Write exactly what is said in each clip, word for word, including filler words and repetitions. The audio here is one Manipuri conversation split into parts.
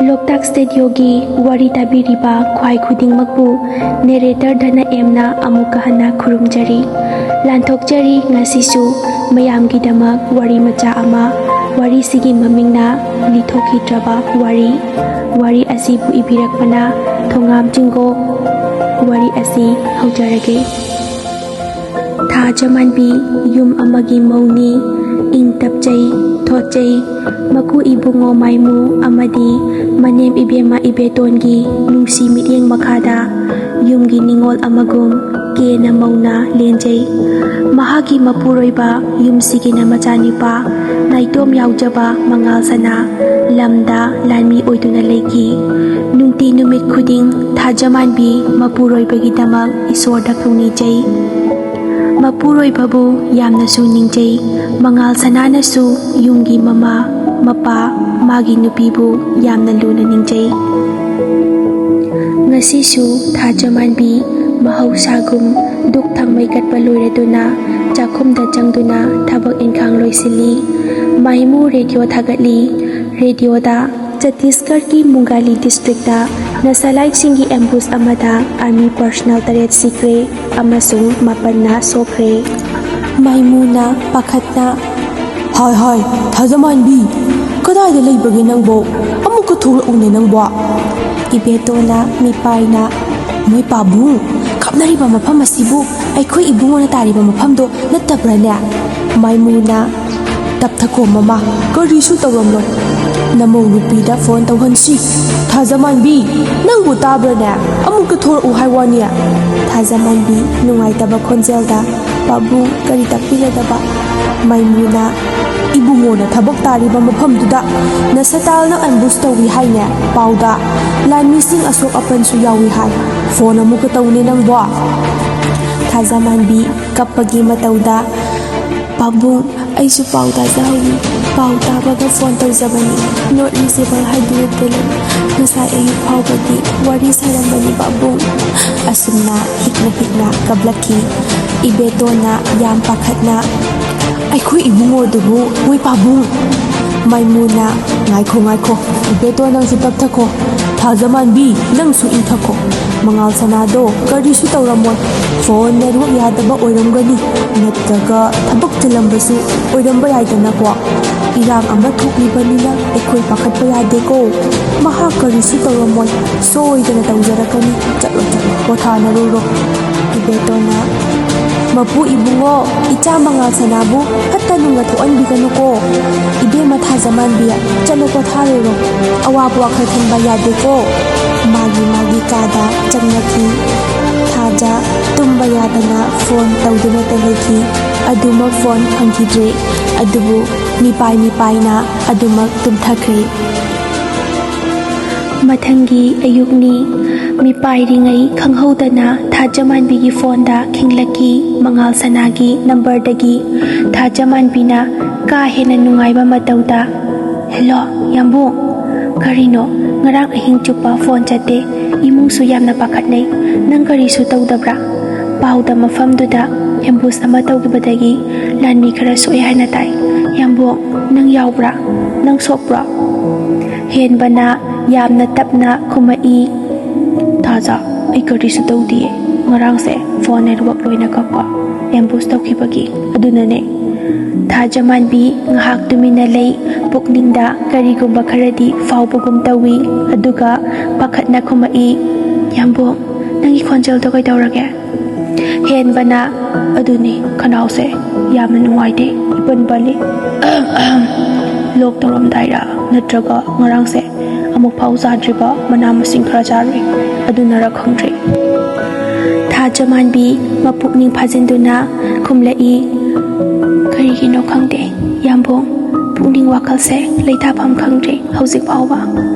ꯂꯣꯛꯇꯥꯛ ꯁ꯭ꯇꯨꯗꯤꯑꯣꯒꯤ ꯋꯥꯔꯤ ꯇꯥꯕꯤꯔꯤꯕ ꯈ꯭ꯋꯥꯏ ꯈꯨꯗꯤꯡꯃꯛꯄꯨ ꯅꯦꯔꯦꯇꯔ ꯙꯅ ꯑꯦꯝꯅ ꯑꯃꯨꯛꯀ ꯍꯟꯅ ꯈꯨꯔꯨꯝꯖꯔꯤ꯫ ꯂꯥꯟꯊꯣꯛꯆꯔꯤ ꯉꯁꯤꯁꯨ ꯃꯌꯥꯝꯒꯤꯗꯃꯛ ꯋꯥꯔꯤ ꯃꯆꯥ ꯑꯃ, ꯋꯥꯔꯤꯁꯤꯒꯤ ꯃꯃꯤꯡꯅ ꯂꯤꯊꯣꯛꯈꯤꯗ꯭ꯔꯕ ꯋꯥꯔꯤ꯫ ꯋꯥꯔꯤ ꯑꯁꯤꯕꯨ ꯏꯕꯤꯔꯛꯄꯅ ꯊꯣꯉꯥꯝ ꯆꯤꯡꯒꯣ꯫ ꯋꯥꯔꯤ ꯑꯁꯤ ꯍꯧꯖꯔꯒꯦ꯫ ꯊꯥꯖꯃꯥꯟꯕꯤ ꯌꯨꯝ ꯑꯃꯒꯤ ꯃꯧꯅꯤ꯫ ꯏꯪ ꯇꯞꯆꯩ, ꯊꯣꯠꯆꯩ꯫ ꯃꯀꯨ ꯏꯕꯨꯡꯉꯣ ꯃꯥꯏꯃꯨ ꯑꯃꯗꯤ ꯃꯅꯦꯝ ꯏꯕꯦꯝꯃ ꯏꯕꯦꯇꯣꯟꯒꯤ ꯅꯨꯡꯁꯤ ꯃꯤꯠꯌꯦꯡ ꯃꯈꯥꯗ ꯌꯨꯝꯒꯤ ꯅꯤꯉꯣꯜ ꯑꯃꯒꯨꯝ ꯀꯦꯅ ꯃꯧꯅ ꯂꯦꯟꯖꯩ꯫ ꯃꯍꯥꯛꯀꯤ ꯃꯄꯨꯔꯣꯏꯕ ꯌꯨꯝꯁꯤꯒꯤꯅ ꯃꯆꯥꯅꯤꯄꯥ ꯅꯥꯏꯇꯣꯝ ꯌꯥꯎꯖꯕ ꯃꯉꯥꯜ ꯁꯅꯥ ꯂꯝꯗ ꯂꯥꯟꯃꯤ ꯑꯣꯏꯗꯨꯅ ꯂꯩꯈꯤ꯫ ꯅꯨꯡꯇꯤ ꯅꯨꯃꯤꯠ ꯈꯨꯗꯤꯡ ꯊꯥꯖꯃꯥꯟꯕꯤ ꯃꯄꯨꯔꯣꯏꯕꯒꯤꯗꯃꯛ ꯏꯁꯣꯔꯗ ꯀꯧꯅꯤꯖꯩ꯫ ꯃꯄꯨꯔꯣꯏꯕꯕꯨ ꯌꯥꯝꯅꯁꯨ ꯅꯤꯡꯖꯩ꯫ ꯃꯉꯥꯜ ꯁꯅꯥꯅꯁꯨ ꯌꯨꯝꯒꯤ ꯃꯃꯥ, ꯃꯄꯥ, ꯃꯥꯒꯤ ꯅꯨꯄꯤꯕꯨ ꯌꯥꯝꯅ ꯂꯨꯅ ꯅꯤꯡꯖꯩ꯫ ꯉꯁꯤꯁꯨ ꯊꯥꯖꯃꯥꯟꯕꯤ ꯃꯍꯧꯁꯥꯒꯨꯝ ꯙꯨꯛ ꯊꯥꯎꯃꯩ ꯀꯠꯄ ꯂꯣꯏꯔꯗꯨꯅ ꯆꯥꯛꯈꯨꯝꯗ ꯆꯪꯗꯨꯅ ꯊꯕꯛ ꯏꯟꯈꯥꯡ ꯂꯣꯏꯁꯤꯜꯂꯤ꯫ ꯃꯥꯏꯃꯨ ꯔꯦꯗꯤꯑꯣ ꯊꯥꯒꯠꯂꯤ꯫ ꯔꯦꯗꯤꯑꯣꯗ ꯆꯇꯤꯁꯒꯔꯒꯤ ꯃꯨꯡꯒꯥꯂꯤ ꯗꯤꯁꯇ꯭ꯔꯤꯛꯇ ꯅꯛꯁꯂꯥꯏꯠꯁꯤꯡꯒꯤ ꯑꯦꯝꯕꯨꯁ ꯑꯃꯗ ꯑꯥꯔꯃꯤ ꯄꯔꯁꯅꯦꯜ ꯇꯔꯦꯠ ꯁꯤꯈ꯭ꯔꯦ ꯑꯃꯁꯨꯡ ꯃꯥꯄꯟꯅ ꯁꯣꯛꯈ꯭ꯔꯦ꯫ ꯃꯥꯏꯃꯨꯅ ꯄꯥꯈꯠꯅ, "ꯍꯥꯏ, ꯍꯥꯏ, ꯊꯥꯖꯃꯥꯟꯕꯤ, ꯀꯗꯥꯏꯗ ꯂꯩꯕꯒꯦ ꯅꯪꯕꯣ? ꯑꯃꯨꯛꯀ ꯊꯣꯛꯂꯛꯎꯅꯦ ꯅꯪꯕꯣ!" ꯏꯕꯦꯇꯣꯅ ꯃꯤꯄꯥꯏꯅ, "ꯃꯣꯏ ꯄꯥꯕꯨꯡ, ꯀꯥꯞꯅꯔꯤꯕ ꯃꯐꯝ ꯑꯁꯤꯕꯨ ꯑꯩꯈꯣꯏ ꯏꯕꯨꯡꯉꯣꯅ ꯇꯥꯔꯤꯕ ꯃꯐꯝꯗꯣ ꯅꯠꯇꯕ꯭ꯔꯅꯦ?" ꯃꯥꯏꯃꯨꯅ, "ꯇꯞꯊꯈꯣ ꯃꯃꯥ, ꯀꯔꯤꯁꯨ ꯇꯧꯔꯝꯂꯣꯏ꯫ ꯅꯃꯧ ꯅꯨꯄꯤꯗ ꯐꯣꯟ ꯇꯧꯍꯟꯁꯤ꯫ ꯊꯥꯖꯃꯥꯟꯕꯤ, ꯅꯪꯕꯨ ꯇꯥꯕ꯭ꯔꯅꯦ? ꯑꯃꯨꯛꯀ ꯊꯣꯔꯛꯎ ꯍꯥꯏ ꯋꯥꯅꯤ꯫" ꯊꯥꯖꯃꯥꯟꯕꯤ ꯅꯨꯡꯉꯥꯏꯇꯕ ꯈꯣꯟꯖꯦꯜꯗ, "ꯄꯥꯕꯨꯡ, ꯀꯔꯤ ꯇꯥꯛꯄꯤꯒꯗꯕ?" ꯃꯥꯏꯃꯨꯅ, "ꯏꯕꯨꯡꯉꯣꯅ ꯊꯕꯛ ꯇꯥꯔꯤꯕ ꯃꯐꯝꯗꯨꯗ ꯅꯁꯇꯥꯜꯅ ꯑꯦꯝꯕꯨꯁ ꯇꯧꯏ ꯍꯥꯏꯅꯦ ꯄꯥꯎꯗ꯫ ꯂꯥꯟꯃꯤꯁꯤꯡ ꯑꯁꯣꯛ ꯑꯄꯟꯁꯨ ꯌꯥꯎꯏ ꯍꯥꯏ꯫ ꯐꯣꯟ ꯑꯃꯨꯛꯀ ꯇꯧꯅꯦ ꯅꯪꯕꯣ?" ꯊꯥꯖꯃꯥꯟꯕꯤ ꯀꯞꯄꯒꯤ ꯃꯇꯧꯗ, "ꯄꯥꯕꯨꯡ, ꯑꯩꯁꯨ ꯄꯥꯎ ꯇꯥꯖꯍꯧꯏ꯫ ꯄꯥꯎ ꯇꯥꯕꯒ ꯐꯣꯟ ꯇꯧꯖꯕꯅꯤ꯫ ꯅꯣꯠ ꯔꯤꯆꯦꯕꯜ ꯍꯥꯏꯗꯨꯅ ꯇꯦꯂꯦ꯫ ꯉꯁꯥꯏ ꯑꯌꯨꯛ ꯐꯥꯎꯕꯗꯤ ꯋꯥꯔꯤ ꯁꯥꯔꯝꯕꯅꯤ ꯄꯥꯕꯨꯡ꯫" ꯑꯁꯨꯝꯅ ꯍꯤꯛꯅ ꯍꯤꯛꯅ ꯀꯞꯂꯛꯈꯤ꯫ ꯏꯕꯦꯇꯣꯟꯅ ꯌꯥꯝ ꯄꯥꯈꯠꯅ, "ꯑꯩꯈꯣꯏ ꯏꯕꯨꯡꯉꯣꯗꯨꯕꯨ ꯃꯣꯏ ꯄꯥꯕꯨꯡ?" ꯃꯥꯏꯃꯨꯅ, "ꯉꯥꯏꯈꯣ, ꯉꯥꯏꯈꯣ꯫ ꯏꯕꯦꯇꯣꯟ, ꯅꯪꯁꯨ ꯇꯞꯊꯈꯣ꯫ ꯊꯥꯖꯃꯥꯟꯕꯤ, ꯅꯪꯁꯨ ꯏꯪꯊꯈꯣ꯫ ꯃꯉꯥꯜ ꯁꯅꯥꯗꯣ ꯀꯔꯤꯁꯨ ꯇꯧꯔꯝꯃꯣꯏ꯫ ꯐꯣꯟ ꯅꯦꯠꯋꯥꯛ ꯌꯥꯗꯕ ꯑꯣꯏꯔꯝꯒꯅꯤ, ꯅꯠꯇ꯭ꯔꯒ ꯊꯕꯛ ꯆꯤꯜꯂꯝꯕꯁꯨ ꯑꯣꯏꯔꯝꯕ ꯌꯥꯏꯗꯅꯀꯣ꯫ ꯏꯔꯥꯡ ꯑꯃ ꯊꯣꯛꯂꯤꯕꯅꯤꯅ ꯑꯩꯈꯣꯏ ꯄꯥꯈꯠꯄ ꯌꯥꯗꯦꯀꯣ꯫ ꯃꯍꯥꯛ ꯀꯔꯤꯁꯨ ꯇꯧꯔꯝꯃꯣꯏ꯫ ꯁꯣꯏꯗꯅ ꯇꯧꯖꯔꯛꯀꯅꯤ꯫ ꯆꯠꯂꯣ, ꯆꯠꯂꯣ, ꯄꯣꯊꯥꯅꯔꯨꯔꯣ꯫" ꯏꯕꯦꯇꯣꯟꯅ, "ꯃꯄꯨ ꯏꯕꯨꯡꯉꯣ, ꯏꯆꯥ ꯃꯉꯥꯜ ꯁꯅꯥꯕꯨ ꯐꯠꯇ ꯅꯨꯡꯗ ꯊꯣꯛꯍꯟꯕꯤꯒꯅꯨꯀꯣ꯫ ꯏꯕꯦꯝꯃ ꯊꯥꯖꯃꯥꯟꯕꯤ, ꯆꯠꯂꯣ ꯄꯣꯊꯥꯔꯨꯔꯣ꯫ ꯑꯋꯥꯕ ꯋꯥꯈꯜ ꯈꯟꯕ ꯌꯥꯗꯦꯀꯣ꯫" ꯃꯥꯒꯤ ꯃꯥꯒꯤ ꯀꯥꯗ ꯆꯪꯅꯈꯤ꯫ ꯊꯥꯖ ꯇꯨꯝꯕ ꯌꯥꯗꯅ ꯐꯣꯟ ꯇꯧꯗꯨꯅꯇ ꯂꯩꯈꯤ꯫ ꯑꯗꯨꯃꯛ ꯐꯣꯟ ꯐꯪꯈꯤꯗ꯭ꯔꯦ꯫ ꯑꯗꯨꯕꯨ ꯃꯤꯄꯥꯏ ꯃꯤꯄꯥꯏꯅ ꯑꯗꯨꯃꯛ ꯇꯨꯝꯊꯈ꯭ꯔꯦ꯫ ꯃꯊꯪꯒꯤ ꯑꯌꯨꯛꯅꯤ꯫ ꯃꯤꯄꯥꯏꯔꯤꯉꯩ ꯈꯪꯍꯧꯗꯅ ꯊꯥꯖꯃꯥꯟꯕꯤꯒꯤ ꯐꯣꯟꯗ ꯈꯤꯡꯂꯛꯈꯤ꯫ ꯃꯉꯥꯜ ꯁꯅꯥꯒꯤ ꯅꯝꯕꯔꯗꯒꯤ꯫ ꯊꯥꯖꯃꯥꯟꯕꯤꯅ ꯀꯥ ꯍꯦꯟꯅ ꯅꯨꯡꯉꯥꯏꯕ ꯃꯇꯧꯗ, "ꯍꯦꯜꯂꯣ, ꯌꯥꯝꯕꯨꯡ꯫ ꯀꯔꯤꯅꯣ? ꯉꯔꯥꯡ ꯑꯍꯤꯡ ꯆꯨꯞꯄ ꯐꯣꯟ ꯆꯠꯇꯦ꯫ ꯏꯃꯨꯡꯁꯨ ꯌꯥꯝꯅ ꯄꯥꯈꯠꯅꯩ꯫ ꯅꯪ ꯀꯔꯤꯁꯨ ꯇꯧꯗꯕ꯭ꯔꯥ?" ꯄꯥꯎꯗ ꯃꯐꯝꯗꯨꯗ ꯑꯦꯝꯕꯨꯁ ꯑꯃ ꯇꯧꯈꯤꯕꯗꯒꯤ ꯂꯥꯟꯃꯤ ꯈꯔ ꯁꯣꯛꯑꯦ ꯍꯥꯏꯅ ꯇꯥꯏ꯫ "ꯌꯥꯝꯕꯨꯡ, ꯅꯪ ꯌꯥꯎꯕ꯭ꯔꯥ? ꯅꯪ ꯁꯣꯛꯄ꯭ꯔꯣ?" ꯍꯦꯟꯕꯅ ꯌꯥꯝꯅ ꯇꯞꯅ ꯈꯨꯝꯃꯛꯏ꯫ "ꯊꯥꯖ, ꯑꯩ ꯀꯔꯤꯁꯨ ꯇꯧꯗꯤꯌꯦ꯫ ꯉꯔꯥꯡꯁꯦ ꯐꯣꯟ ꯅꯦꯠꯋꯥꯛ ꯂꯣꯏꯅ ꯀꯛꯄ, ꯑꯦꯝꯕꯨꯁ ꯇꯧꯈꯤꯕꯒꯤ꯫ ꯑꯗꯨꯅꯅꯦ꯫" ꯊꯥꯖꯃꯥꯟꯕꯤ ꯉꯥꯏꯍꯥꯛ ꯇꯨꯃꯤꯟꯅ ꯂꯩ꯫ ꯄꯨꯛꯅꯤꯡꯗ ꯀꯔꯤꯒꯨꯝꯕ ꯈꯔꯗꯤ ꯐꯥꯎꯕꯒꯨꯝ ꯇꯧꯏ꯫ ꯑꯗꯨꯒ ꯄꯥꯈꯠꯅ ꯈꯨꯝꯃꯛꯏ, "ꯌꯥꯝꯕꯨꯡ, ꯅꯪꯒꯤ ꯈꯣꯟꯖꯦꯜꯗꯣ ꯀꯩꯗꯧꯔꯒꯦ?" ꯍꯦꯟꯕꯅ, "ꯑꯗꯨꯅꯤ, ꯈꯅꯥꯎꯁꯦ ꯌꯥꯝꯅ ꯅꯨꯡꯉꯥꯏꯇꯦ, ꯏꯄꯟ ꯄꯜꯂꯤ꯫ ꯂꯣꯛ ꯇꯧꯔꯝꯗꯥꯏꯔ ꯅꯠꯇ꯭ꯔꯒ ꯉꯔꯥꯡꯁꯦ ꯑꯃꯨꯛ ꯐꯥꯎ ꯆꯥꯗ꯭ꯔꯤꯕ ꯃꯅꯥ ꯃꯁꯤꯡ ꯈꯔ ꯆꯥꯔꯨꯏ, ꯑꯗꯨꯅꯔ ꯈꯪꯗ꯭ꯔꯦ꯫" ꯊꯥꯖꯃꯥꯟꯕꯤ ꯃꯄꯨꯛꯅꯤꯡ ꯐꯥꯖꯤꯟꯗꯨꯅ ꯈꯨꯝꯂꯛꯏ, "ꯀꯔꯤꯒꯤꯅꯣ ꯈꯪꯗꯦ, ꯌꯥꯝꯕꯨꯡ, ꯄꯨꯛꯅꯤꯡ ꯋꯥꯈꯜꯁꯦ ꯂꯩꯇꯥꯐꯝ ꯈꯪꯗ꯭ꯔꯦ ꯍꯧꯖꯤꯛ ꯐꯥꯎꯕ꯫"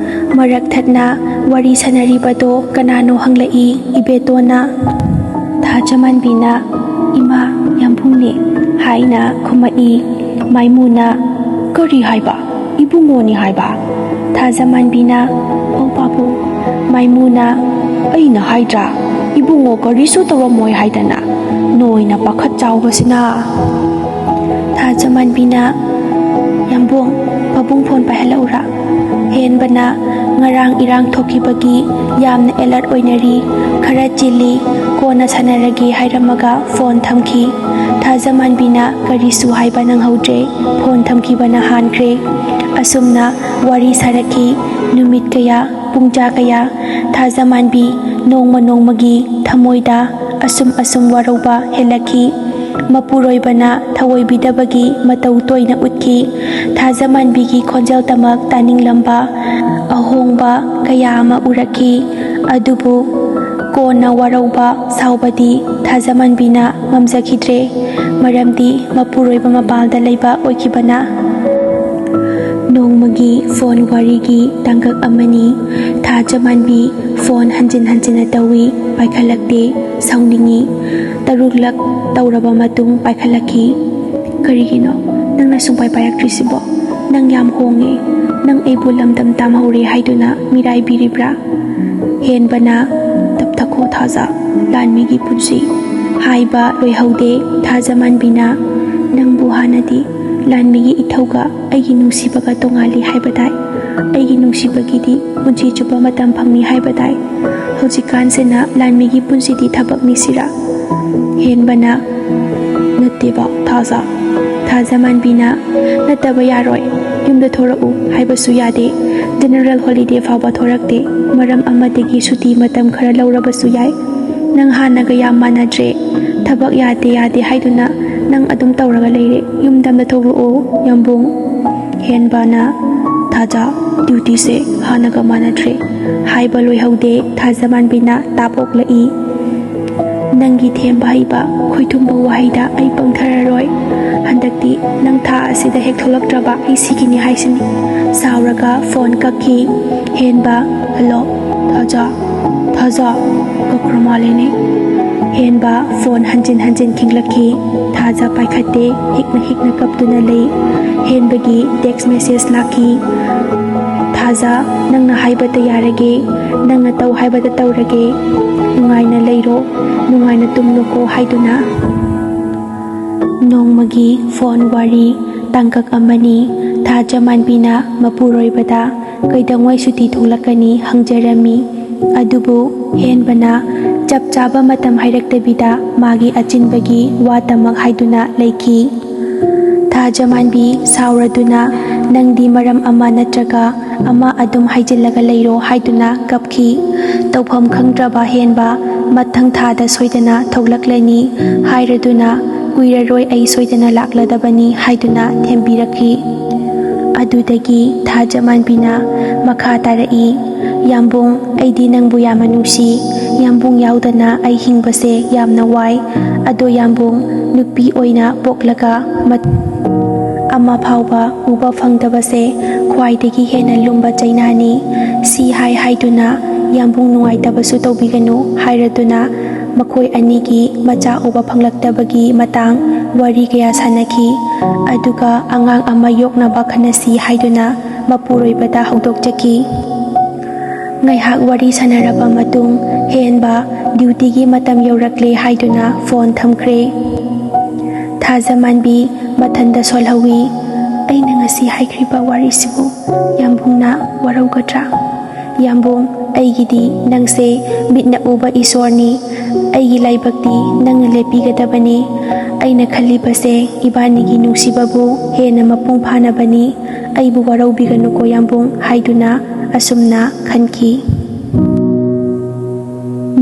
ꯃꯔꯛ ꯊꯠꯅ ꯋꯥꯔꯤ ꯁꯥꯟꯅꯔꯤꯕꯗꯣ ꯀꯅꯥꯅꯣ ꯍꯪꯂꯛꯏ ꯏꯕꯦꯇꯣꯟꯅ꯫ ꯊꯥꯖꯃꯥꯟꯕꯤꯅ, "ꯏꯃꯥ, ꯌꯥꯝꯕꯨꯡꯅꯦ" ꯍꯥꯏꯅ ꯈꯨꯝꯃꯛꯏ꯫ ꯃꯥꯏꯃꯨꯅ, "ꯀꯔꯤ ꯍꯥꯏꯕ? ꯏꯕꯨꯡꯉꯣꯅꯤ ꯍꯥꯏꯕ?" ꯊꯥꯖꯃꯥꯟꯕꯤꯅ, "ꯑꯧ ꯄꯥꯕꯨꯡ꯫" ꯃꯥꯏꯃꯨꯅ, "ꯑꯩꯅ ꯍꯥꯏꯗ꯭ꯔꯥ, ꯏꯕꯨꯡꯉꯣ ꯀꯔꯤꯁꯨ ꯇꯧꯔꯝꯃꯣꯏ ꯍꯥꯏꯗꯅ, ꯅꯣꯏꯅ ꯄꯥꯈꯠ ꯆꯥꯎꯕꯁꯤꯅ꯫" ꯊꯥꯖꯃꯥꯟꯕꯤꯅ, "ꯌꯥꯝꯕꯨꯡ, ꯄꯨꯡ ꯐꯣꯟ ꯄꯥꯏꯍꯜꯂꯛꯎꯔꯥ? ꯍꯦꯟꯕꯅ ꯉꯔꯥꯡ ꯏꯔꯥꯡ ꯊꯣꯛꯈꯤꯕꯒꯤ ꯌꯥꯝꯅ ꯑꯦꯂꯔꯠ ꯑꯣꯏꯅꯔꯤ, ꯈꯔ ꯆꯤꯜꯂꯤ, ꯀꯣꯟꯅ ꯁꯥꯟꯅꯔꯒꯦ ꯍꯥꯏꯔꯝꯃꯒ ꯐꯣꯟ ꯊꯝꯈꯤ꯫ ꯊꯥꯖꯃꯥꯟꯕꯤꯅ ꯀꯔꯤꯁꯨ ꯍꯥꯏꯕ ꯅꯪꯍꯧꯗ꯭ꯔꯦ, ꯐꯣꯟ ꯊꯝꯈꯤꯕꯅ ꯍꯥꯟꯈ꯭ꯔꯦ꯫ ꯑꯁꯨꯝꯅ ꯋꯥꯔꯤ ꯁꯥꯔꯛꯈꯤ꯫ ꯅꯨꯃꯤꯠ ꯀꯌꯥ, ꯄꯨꯡꯖꯥ ꯀꯌꯥ꯫ ꯊꯥꯖꯃꯥꯟꯕꯤ ꯅꯣꯡꯃ ꯅꯣꯡꯃꯒꯤ ꯊꯃꯣꯏꯗ ꯑꯁꯨꯝ ꯑꯁꯨꯝ ꯋꯥꯔꯧꯕ ꯍꯦꯜꯂꯛꯈꯤ꯫ ꯃꯄꯨꯔꯣꯏꯕꯅ ꯊꯑꯣꯏꯕꯤꯗꯕꯒꯤ ꯃꯇꯧ ꯇꯣꯏꯅ ꯎꯠꯈꯤ꯫ ꯊꯥꯖꯃꯥꯟꯕꯤꯒꯤ ꯈꯣꯟꯖꯦꯜꯗꯃꯛ ꯇꯥꯅꯤꯡꯂꯝꯕ ꯑꯍꯣꯡꯕ ꯀꯌꯥ ꯑꯃ ꯎꯔꯛꯈꯤ꯫ ꯑꯗꯨꯕꯨ ꯀꯣꯟꯅ ꯋꯥꯔꯧꯕ ꯁꯥꯎꯕꯗꯤ ꯊꯥꯖꯃꯥꯟꯕꯤꯅ ꯉꯝꯖꯈꯤꯗ꯭ꯔꯦ, ꯃꯔꯝꯗꯤ ꯃꯄꯨꯔꯣꯏꯕ ꯃꯄꯥꯜꯗ ꯂꯩꯕ ꯑꯣꯏꯈꯤꯕꯅ꯫ ꯅꯣꯡꯃꯒꯤ ꯐꯣꯟ ꯋꯥꯔꯤꯒꯤ ꯇꯥꯡꯀꯛ ꯑꯃꯅꯤ꯫ ꯊꯥꯖꯃꯥꯟꯕꯤ ꯐꯣꯟ ꯍꯟꯖꯤꯟ ꯍꯟꯖꯤꯟꯅ ꯇꯧꯏ, ꯄꯥꯏꯈꯠꯂꯛꯇꯦ, ꯁꯥꯎꯅꯤꯡꯏ꯫ ꯇꯔꯨꯛꯂꯛ ꯇꯧꯔꯕ ꯃꯇꯨꯡ ꯄꯥꯏꯈꯠꯂꯛꯈꯤ꯫ "ꯀꯔꯤꯒꯤꯅꯣ ꯅꯪꯅ ꯁꯨꯡꯄꯥꯏ ꯄꯥꯏꯔꯛꯇ꯭ꯔꯤꯁꯤꯕꯣ? ꯅꯪ ꯌꯥꯝ ꯍꯣꯡꯉꯦ꯫ ꯅꯪ ꯑꯩꯕꯨ ꯂꯝꯗꯝ ꯇꯥꯝꯍꯧꯔꯦ ꯍꯥꯏꯗꯨꯅ ꯃꯤꯔꯥꯏꯕꯤꯔꯤꯕ꯭ꯔꯥ?" ꯍꯦꯟꯕꯅ, "ꯇꯞꯊꯈꯣ ꯊꯥꯖ, ꯂꯥꯟꯃꯤꯒꯤ ꯄꯨꯟꯁꯤ" ꯍꯥꯏꯕ ꯂꯣꯏꯍꯧꯗꯦ꯫ ꯊꯥꯖꯃꯥꯟꯕꯤꯅ, "ꯅꯪꯕꯨ ꯍꯥꯟꯅꯗꯤ ꯂꯥꯟꯃꯤꯒꯤ ꯏꯊꯧꯒ ꯑꯩꯒꯤ ꯅꯨꯡꯁꯤꯕꯒ ꯇꯣꯉꯥꯜꯂꯤ ꯍꯥꯏꯕ ꯇꯥꯏ꯫ ꯑꯩꯒꯤ ꯅꯨꯡꯁꯤꯕꯒꯤꯗꯤ ꯄꯨꯟꯁꯤ ꯆꯨꯞꯄ ꯃꯇꯝ ꯐꯪꯏ ꯍꯥꯏꯕ ꯇꯥꯏ꯫ ꯍꯧꯖꯤꯛꯀꯥꯟꯁꯤꯅ ꯂꯥꯟꯃꯤꯒꯤ ꯄꯨꯟꯁꯤꯗꯤ ꯊꯕꯛꯅꯤ ꯁꯤꯔꯥ?" ꯍꯦꯟꯕꯅ, "ꯅꯠꯇꯦꯕ ꯊꯥꯖ, ꯊꯥꯖꯃꯥꯟꯕꯤꯅ ꯅꯠꯇꯕ ꯌꯥꯔꯣꯏ꯫ ꯌꯨꯝꯗ ꯊꯣꯔꯛꯎ ꯍꯥꯏꯕꯁꯨ ꯌꯥꯗꯦ꯫ ꯖꯦꯅꯔꯦꯜ ꯍꯣꯂꯤꯗꯦ ꯐꯥꯎꯕ ꯊꯣꯔꯛꯇꯦ꯫ ꯃꯔꯝ ꯑꯃꯗꯒꯤ ꯁꯨꯇꯤ ꯃꯇꯝ ꯈꯔ ꯂꯧꯔꯕꯁꯨ ꯌꯥꯏ꯫ ꯅꯪ ꯍꯥꯟꯅꯒ ꯌꯥꯝ ꯃꯥꯟꯅꯗ꯭ꯔꯦ꯫ ꯊꯕꯛ ꯌꯥꯗꯦ ꯌꯥꯗꯦ ꯍꯥꯏꯗꯨꯅ ꯅꯪ ꯑꯗꯨꯝ ꯇꯧꯔꯒ ꯂꯩꯔꯦ꯫ ꯌꯨꯝꯗ ꯑꯝꯇ ꯊꯣꯛꯂꯛꯑꯣ ꯌꯥꯝꯕꯨꯡ꯫" ꯍꯦꯟꯕꯅ, "ꯊꯥꯖ, ꯗ꯭ꯌꯨꯇꯤꯁꯦ ꯍꯥꯟꯅꯒ ꯃꯥꯟꯅꯗ꯭ꯔꯦ" ꯍꯥꯏꯕ ꯂꯣꯏꯍꯧꯗꯦ꯫ ꯊꯥꯖꯃꯥꯟꯕꯤꯅ ꯇꯥꯞ ꯑꯣꯛꯂꯛꯏ꯫ "ꯅꯪꯒꯤ ꯊꯦꯝꯕ ꯍꯩꯕ ꯈꯣꯏꯊꯨꯝꯕ ꯋꯥꯍꯩꯗ ꯑꯩ ꯄꯪꯊꯔꯔꯣꯏ꯫ ꯍꯟꯗꯛꯇꯤ ꯅꯪ ꯊꯥ ꯑꯁꯤꯗ ꯍꯦꯛ ꯊꯣꯛꯂꯛꯇ꯭ꯔꯕ ꯑꯩ ꯁꯤꯈꯤꯅꯤ ꯍꯥꯏꯁꯤꯅꯤ꯫" ꯁꯥꯎꯔꯒ ꯐꯣꯟ ꯀꯛꯈꯤ꯫ ꯍꯦꯟꯕ, "ꯍꯜꯂꯣ, ꯊꯥꯖ, ꯊꯥꯖ, ꯀꯛꯈ꯭ꯔ ꯃꯥꯜꯂꯦꯅꯦ꯫" ꯍꯦꯟꯕ ꯐꯣꯟ ꯍꯟꯖꯤꯟ ꯍꯟꯖꯤꯟ ꯈꯤꯡꯂꯛꯈꯤ꯫ ꯊꯥꯖ ꯄꯥꯏꯈꯠꯇꯦ, ꯍꯤꯛꯅ ꯍꯤꯛꯅ ꯀꯞꯇꯨꯅ ꯂꯩ꯫ ꯍꯦꯟꯕꯒꯤ ꯇꯦꯛꯁ ꯃꯦꯁꯦꯖ ꯂꯥꯛꯈꯤ꯫ "ꯊꯥꯖ, ꯅꯪꯅ ꯍꯥꯏꯕꯇ ꯌꯥꯔꯒꯦ, ꯅꯪꯅ ꯇꯧ ꯍꯥꯏꯕꯇ ꯇꯧꯔꯒꯦ꯫ ꯅꯨꯡꯉꯥꯏꯅ ꯂꯩꯔꯣ, ꯅꯨꯡꯉꯥꯏꯅ ꯇꯨꯝꯂꯣꯀꯣ" ꯍꯥꯏꯗꯨꯅ꯫ ꯅꯣꯡꯃꯒꯤ ꯐꯣꯟ ꯋꯥꯔꯤ ꯇꯥꯡꯀꯛ ꯑꯃꯅꯤ꯫ ꯊꯥꯖꯃꯥꯟꯕꯤꯅ ꯃꯄꯨꯔꯣꯏꯕꯗ ꯀꯩꯗꯧꯉꯩ ꯁꯨꯇꯤ ꯊꯣꯛꯂꯛꯀꯅꯤ ꯍꯪꯖꯔꯝꯃꯤ꯫ ꯑꯗꯨꯕꯨ ꯍꯦꯟꯕꯅ ꯆꯞ ꯆꯥꯕ ꯃꯇꯝ ꯍꯥꯏꯔꯛꯇꯕꯤꯗ ꯃꯥꯒꯤ ꯑꯆꯤꯟꯕꯒꯤ ꯋꯥꯇꯃꯛ ꯍꯥꯏꯗꯨꯅ ꯂꯩꯈꯤ꯫ ꯊꯥꯖꯃꯥꯟꯕꯤ ꯁꯥꯎꯔꯗꯨꯅ, "ꯅꯪꯗꯤ ꯃꯔꯝ ꯑꯃ ꯅꯠꯇ꯭ꯔꯒ ꯑꯃ ꯑꯗꯨꯝ ꯍꯥꯏꯖꯤꯜꯂꯒ ꯂꯩꯔꯣ" ꯍꯥꯏꯗꯨꯅ ꯀꯞꯈꯤ꯫ ꯇꯧꯐꯝ ꯈꯪꯗ꯭ꯔꯕ ꯍꯦꯟꯕ ꯃꯊꯪ ꯊꯥꯗ ꯁꯣꯏꯗꯅ ꯊꯣꯛꯂꯛꯂꯅꯤ ꯍꯥꯏꯔꯗꯨꯅ, "ꯀꯨꯏꯔꯔꯣꯏ, ꯑꯩ ꯁꯣꯏꯗꯅ ꯂꯥꯛꯂꯗꯕꯅꯤ" ꯍꯥꯏꯗꯨꯅ ꯊꯦꯝꯕꯤꯔꯛꯈꯤ꯫ ꯑꯗꯨꯗꯒꯤ ꯊꯥꯖꯃꯥꯟꯕꯤꯅ ꯃꯈꯥ ꯇꯥꯔꯛꯏ, "ꯌꯥꯝꯕꯨꯡ, ꯑꯩꯗꯤ ꯅꯪꯕꯨ ꯌꯥꯝꯅ ꯅꯨꯡꯁꯤ꯫ ꯌꯥꯝꯕꯨꯡ ꯌꯥꯎꯗꯅ ꯑꯩ ꯍꯤꯡꯕꯁꯦ ꯌꯥꯝꯅ ꯋꯥꯏ꯫ ꯑꯗꯣ ꯌꯥꯝꯕꯨꯡ, ꯅꯨꯄꯤ ꯑꯣꯏꯅ ꯄꯣꯛꯂꯒ ꯃꯠ-, ꯑꯃ ꯐꯥꯎꯕ ꯎꯕ ꯐꯪꯗꯕꯁꯦ ꯈ꯭ꯋꯥꯏꯗꯒꯤ ꯍꯦꯟꯅ ꯂꯨꯝꯕ ꯆꯩꯅꯥꯅꯤ꯫ ꯁꯤ ꯍꯥꯏ ꯍꯥꯏꯗꯨꯅ ꯌꯥꯝꯕꯨꯡ ꯅꯨꯡꯉꯥꯏꯇꯕꯁꯨ ꯇꯧꯕꯤꯒꯅꯨ" ꯍꯥꯏꯔꯗꯨꯅ ꯃꯈꯣꯏ ꯑꯅꯤꯒꯤ ꯃꯆꯥ ꯎꯕ ꯐꯪꯂꯛꯇꯕꯒꯤ ꯃꯇꯥꯡ ꯋꯥꯔꯤ ꯀꯌꯥ ꯁꯥꯟꯅꯈꯤ꯫ ꯑꯗꯨꯒ ꯑꯉꯥꯡ ꯑꯃ ꯌꯣꯛꯅꯕ ꯈꯟꯅꯁꯤ ꯍꯥꯏꯗꯨꯅ ꯃꯄꯨꯔꯣꯏꯕꯗ ꯍꯧꯗꯣꯛꯆꯈꯤ꯫ ꯉꯥꯏꯍꯥꯛ ꯋꯥꯔꯤ ꯁꯥꯟꯅꯔꯕ ꯃꯇꯨꯡ, ꯍꯦꯟꯕ ꯗ꯭ꯌꯨꯇꯤꯒꯤ ꯃꯇꯝ ꯌꯧꯔꯛꯂꯦ ꯍꯥꯏꯗꯨꯅ ꯐꯣꯟ ꯊꯝꯈ꯭ꯔꯦ꯫ ꯊꯥꯖꯃꯥꯟꯕꯤ ꯃꯊꯟꯗ ꯁꯣꯜꯍꯧꯏ꯫ "ꯑꯩꯅ ꯉꯁꯤ ꯍꯥꯏꯈ꯭ꯔꯤꯕ ꯋꯥꯔꯤꯁꯤꯕꯨ ꯌꯥꯝꯕꯨꯡꯅ ꯋꯥꯔꯧꯒꯗ꯭ꯔꯥ? ꯌꯥꯝꯕꯨꯡ, ꯑꯩꯒꯤꯗꯤ ꯅꯪꯁꯦ ꯃꯤꯠꯅ ꯎꯕ ꯏꯁꯣꯔꯅꯤ꯫ ꯑꯩꯒꯤ ꯂꯥꯏꯕꯛꯇꯤ ꯅꯪꯅ ꯂꯦꯞꯄꯤꯒꯗꯕꯅꯤ꯫ ꯑꯩꯅ ꯈꯜꯂꯤꯕꯁꯦ ꯏꯕꯥꯅꯤꯒꯤ ꯅꯨꯡꯁꯤꯕꯕꯨ ꯍꯦꯟꯅ ꯃꯄꯨꯡ ꯐꯥꯅꯕꯅꯤ꯫ ꯑꯩꯕꯨ ꯋꯥꯔꯧꯕꯤꯒꯅꯨꯀꯣ ꯌꯥꯝꯕꯨꯡ" ꯍꯥꯏꯗꯨꯅ ꯑꯁꯨꯝꯅ ꯈꯟꯈꯤ꯫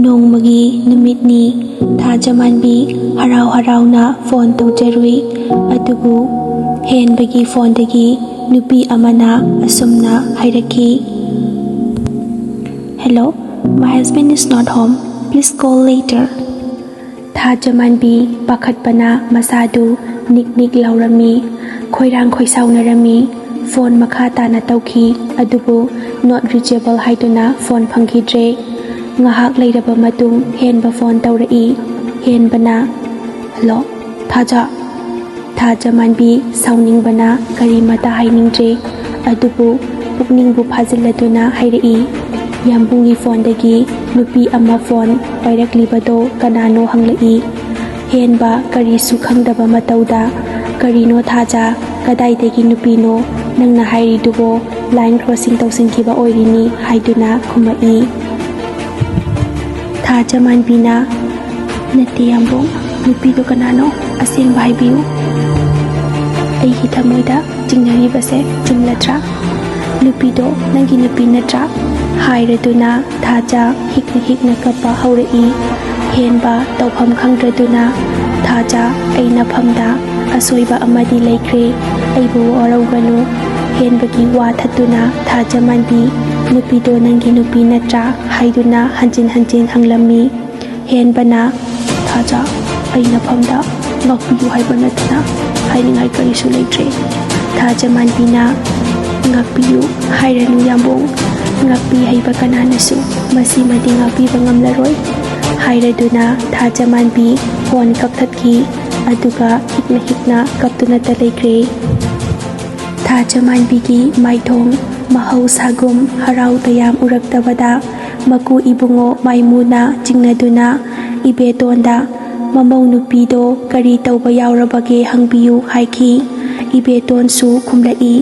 ꯅꯣꯡꯃꯒꯤ ꯅꯨꯃꯤꯠꯅꯤ꯫ ꯊꯥꯖꯃꯥꯟꯕꯤ ꯍꯔꯥꯎ ꯍꯔꯥꯎꯅ ꯐꯣꯟ ꯇꯧꯖꯔꯨꯏ꯫ ꯑꯗꯨꯕꯨ ꯍꯦꯟꯕꯒꯤ ꯐꯣꯟꯗꯒꯤ ꯅꯨꯄꯤ ꯑꯃꯅ ꯑꯁꯨꯝꯅ ꯍꯥꯏꯔꯛꯈꯤ, "Hello, my husband is not home. Please call later." ꯊꯥꯖꯃꯥꯟꯕꯤ ꯄꯥꯈꯠꯄꯅ ꯃꯁꯥꯗꯨ ꯅꯤꯛ ꯅꯤꯛ ꯂꯥꯎꯔꯝꯃꯤ, ꯈꯣꯏꯔꯥꯡ ꯈꯣꯏꯁꯥꯎꯅꯔꯝꯃꯤ꯫ ꯐꯣꯟ ꯃꯈꯥ ꯇꯥꯅ ꯇꯧꯈꯤ, ꯑꯗꯨꯕꯨ not reachable ꯍꯥꯏꯗꯨꯅ ꯐꯣꯟ ꯐꯪꯈꯤꯗ꯭ꯔꯦ꯫ ꯉꯥꯏꯍꯥꯛ ꯂꯩꯔꯕ ꯃꯇꯨꯡ ꯍꯦꯟꯕ ꯐꯣꯟ ꯇꯧꯔꯛꯏ꯫ ꯍꯦꯟꯕꯅ, "Hello, ꯊꯥꯖ?" ꯊꯥꯖꯃꯥꯟꯕꯤ ꯁꯥꯎꯅꯤꯡꯕꯅ ꯀꯔꯤꯃꯇ ꯍꯥꯏꯅꯤꯡꯗ꯭ꯔꯦ, ꯑꯗꯨꯕꯨ ꯄꯨꯛꯅꯤꯡꯕꯨ ꯐꯥꯖꯤꯜꯂꯗꯨꯅ ꯍꯥꯏꯔꯛꯏ, "ꯌꯥꯝꯕꯨꯡꯒꯤ ꯐꯣꯟꯗꯒꯤ ꯅꯨꯄꯤ ꯑꯃ ꯐꯣꯟ ꯄꯥꯏꯔꯛꯂꯤꯕꯗꯣ ꯀꯅꯥꯅꯣ?" ꯍꯪꯂꯛꯏ꯫ ꯍꯦꯟꯕ ꯀꯔꯤꯁꯨ ꯈꯪꯗꯕ ꯃꯇꯧꯗ, "ꯀꯔꯤꯅꯣ ꯊꯥꯖ?" "ꯀꯗꯥꯏꯗꯒꯤ ꯅꯨꯄꯤꯅꯣ ꯅꯪꯅ ꯍꯥꯏꯔꯤꯗꯨꯕꯣ? ꯂꯥꯏꯟ ꯀ꯭ꯔꯣꯁꯤꯡ ꯇꯧꯁꯤꯟꯈꯤꯕ ꯑꯣꯏꯔꯤꯅꯤ" ꯍꯥꯏꯗꯨꯅ ꯈꯨꯝꯃꯛꯏ꯫ ꯊꯥꯖꯃꯥꯟꯕꯤꯅ, "ꯅꯠꯇꯦ ꯌꯥꯝꯕꯨꯡ, ꯅꯨꯄꯤꯗꯣ ꯀꯅꯥꯅꯣ? ꯑꯁꯦꯡꯕ ꯍꯥꯏꯕꯤꯌꯨ꯫ ꯑꯩꯒꯤ ꯊꯃꯣꯏꯗ ꯆꯤꯡꯅꯔꯤꯕꯁꯦ ꯆꯨꯝꯂꯗ꯭ꯔꯥ? ꯅꯨꯄꯤꯗꯣ ꯅꯪꯒꯤ ꯅꯨꯄꯤ ꯅꯠꯇ꯭ꯔꯥ?" ꯍꯥꯏꯔꯗꯨꯅ ꯊꯥꯖ ꯍꯤꯛꯅ ꯍꯤꯛꯅ ꯀꯞꯄ ꯍꯧꯔꯛꯏ꯫ ꯍꯦꯟꯕ ꯇꯧꯐꯝ ꯈꯪꯗ꯭ꯔꯗꯨꯅ ꯊꯥꯖ, "ꯑꯩ ꯅꯐꯝꯗ ꯑꯁꯣꯏꯕ ꯑꯃꯗꯤ ꯂꯩꯈ꯭ꯔꯦ, ꯑꯩꯕꯨ ꯋꯥꯔꯧꯒꯅꯨ"꯫ ꯍꯦꯟꯕꯒꯤ ꯋꯥ ꯊꯠꯇꯨꯅ ꯊꯥꯖꯃꯥꯟꯕꯤ, "ꯅꯨꯄꯤꯗꯣ ꯅꯪꯒꯤ ꯅꯨꯄꯤ ꯅꯠꯇ꯭ꯔꯥ?" ꯍꯥꯏꯗꯨꯅ ꯍꯟꯖꯤꯟ ꯍꯟꯖꯤꯟ ꯍꯪꯂꯝꯃꯤ꯫ ꯍꯦꯟꯕꯅ, "ꯊꯥꯖ, ꯑꯩ ꯅꯐꯝꯗ ꯉꯥꯛꯄꯤꯌꯨ ꯍꯥꯏꯕ ꯅꯠꯇꯅ ꯍꯥꯏꯅꯤꯡꯉꯥꯏ ꯀꯔꯤꯁꯨ ꯂꯩꯇ꯭ꯔꯦ"꯫ ꯊꯥꯖꯃꯥꯟꯕꯤꯅ, "ꯉꯥꯛꯄꯤꯌꯨ ꯍꯥꯏꯔꯅꯨ ꯌꯥꯝꯕꯨꯡ, ꯉꯥꯛꯄꯤ ꯍꯩꯕ ꯀꯅꯥꯅꯁꯨ ꯃꯁꯤꯃꯗꯤ ꯉꯥꯛꯄꯤꯕ ꯉꯝꯂꯔꯣꯏ" ꯍꯥꯏꯔꯗꯨꯅ ꯊꯥꯖꯃꯥꯟꯕꯤ ꯐꯣꯟ ꯀꯛꯊꯠꯈꯤ꯫ ꯑꯗꯨꯒ ꯍꯤꯛꯅ ꯍꯤꯛꯅ ꯀꯞꯇꯨꯅꯇ ꯂꯩꯈ꯭ꯔꯦ꯫ ꯊꯥꯖꯃꯥꯟꯕꯤꯒꯤ ꯃꯥꯏꯊꯣꯡ ꯃꯍꯧꯁꯥꯒꯨꯝ ꯍꯔꯥꯎ ꯇꯌꯥꯝ ꯎꯔꯛꯇꯕꯗ ꯃꯀꯨ ꯏꯕꯨꯡꯉꯣ ꯃꯥꯏꯃꯨꯅ ꯆꯤꯡꯅꯗꯨꯅ ꯏꯕꯦꯇꯣꯟꯗ, "ꯃꯃꯧ ꯅꯨꯄꯤꯗꯣ ꯀꯔꯤ ꯇꯧꯕ ꯌꯥꯎꯔꯕꯒꯦ ꯍꯪꯕꯤꯌꯨ" ꯍꯥꯏꯈꯤ꯫ ꯏꯕꯦꯇꯣꯟꯁꯨ ꯈꯨꯝꯂꯛꯏ,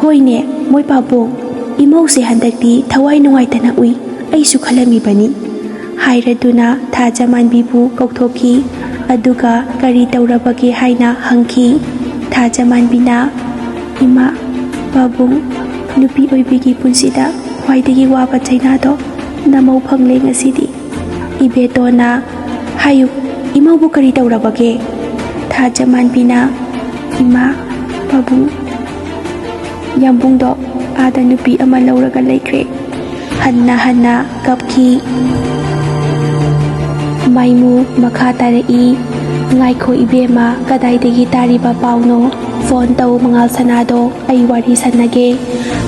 "ꯍꯣꯏꯅꯦ, ꯃꯣꯏ ꯄꯥꯕꯨꯡ, ꯏꯃꯧꯁꯦ ꯍꯟꯗꯛꯇꯤ ꯊꯋꯥꯏ ꯅꯨꯡꯉꯥꯏꯇꯅ ꯎꯏ, ꯑꯩꯁꯨ ꯈꯜꯂꯝꯃꯤꯕꯅꯤ" ꯍꯥꯏꯔꯗꯨꯅ ꯊꯥꯖꯃꯥꯟꯕꯤꯕꯨ ꯀꯧꯊꯣꯛꯈꯤ꯫ ꯑꯗꯨꯒ ꯀꯔꯤ ꯇꯧꯔꯕꯒꯦ ꯍꯥꯏꯅ ꯍꯪꯈꯤ꯫ ꯊꯥꯖꯃꯥꯟꯕꯤꯅ, "ꯏꯃꯥ, ꯄꯥꯕꯨꯡ, ꯅꯨꯄꯤ ꯑꯣꯏꯕꯤꯒꯤ ꯄꯨꯟꯁꯤꯗ ꯈ꯭ꯋꯥꯏꯗꯒꯤ ꯋꯥꯕ ꯆꯩꯅꯥꯗꯣ ꯅꯃꯧ ꯐꯪꯂꯦ ꯉꯁꯤꯗꯤ"꯫ ꯏꯕꯦꯇꯣꯟꯅ, "ꯍꯥꯏꯌꯨ, ꯏꯃꯧꯕꯨ ꯀꯔꯤ ꯇꯧꯔꯕꯒꯦ?" ꯊꯥꯖꯃꯥꯟꯕꯤꯅ, "ꯏꯃꯥ, ꯄꯥꯕꯨꯡ, ꯌꯥꯝꯕꯨꯡꯗꯣ ꯑꯥꯗ ꯅꯨꯄꯤ ꯑꯃ ꯂꯧꯔꯒ ꯂꯩꯈ꯭ꯔꯦ"꯫ ꯍꯟꯅ ꯍꯟꯅ ꯀꯞꯈꯤ꯫ ꯃꯥꯏꯃꯨ ꯃꯈꯥ ꯇꯥꯔꯛꯏ, "ꯉꯥꯏꯈꯣ ꯏꯕꯦꯝꯃ, ꯀꯗꯥꯏꯗꯒꯤ ꯇꯥꯔꯤꯕ ꯄꯥꯎꯅꯣ? ꯐꯣꯟ ꯇꯧ ꯃꯉꯥꯜ ꯁꯅꯥꯗꯣ, ꯑꯩ ꯋꯥꯔꯤ ꯁꯥꯟꯅꯒꯦ"꯫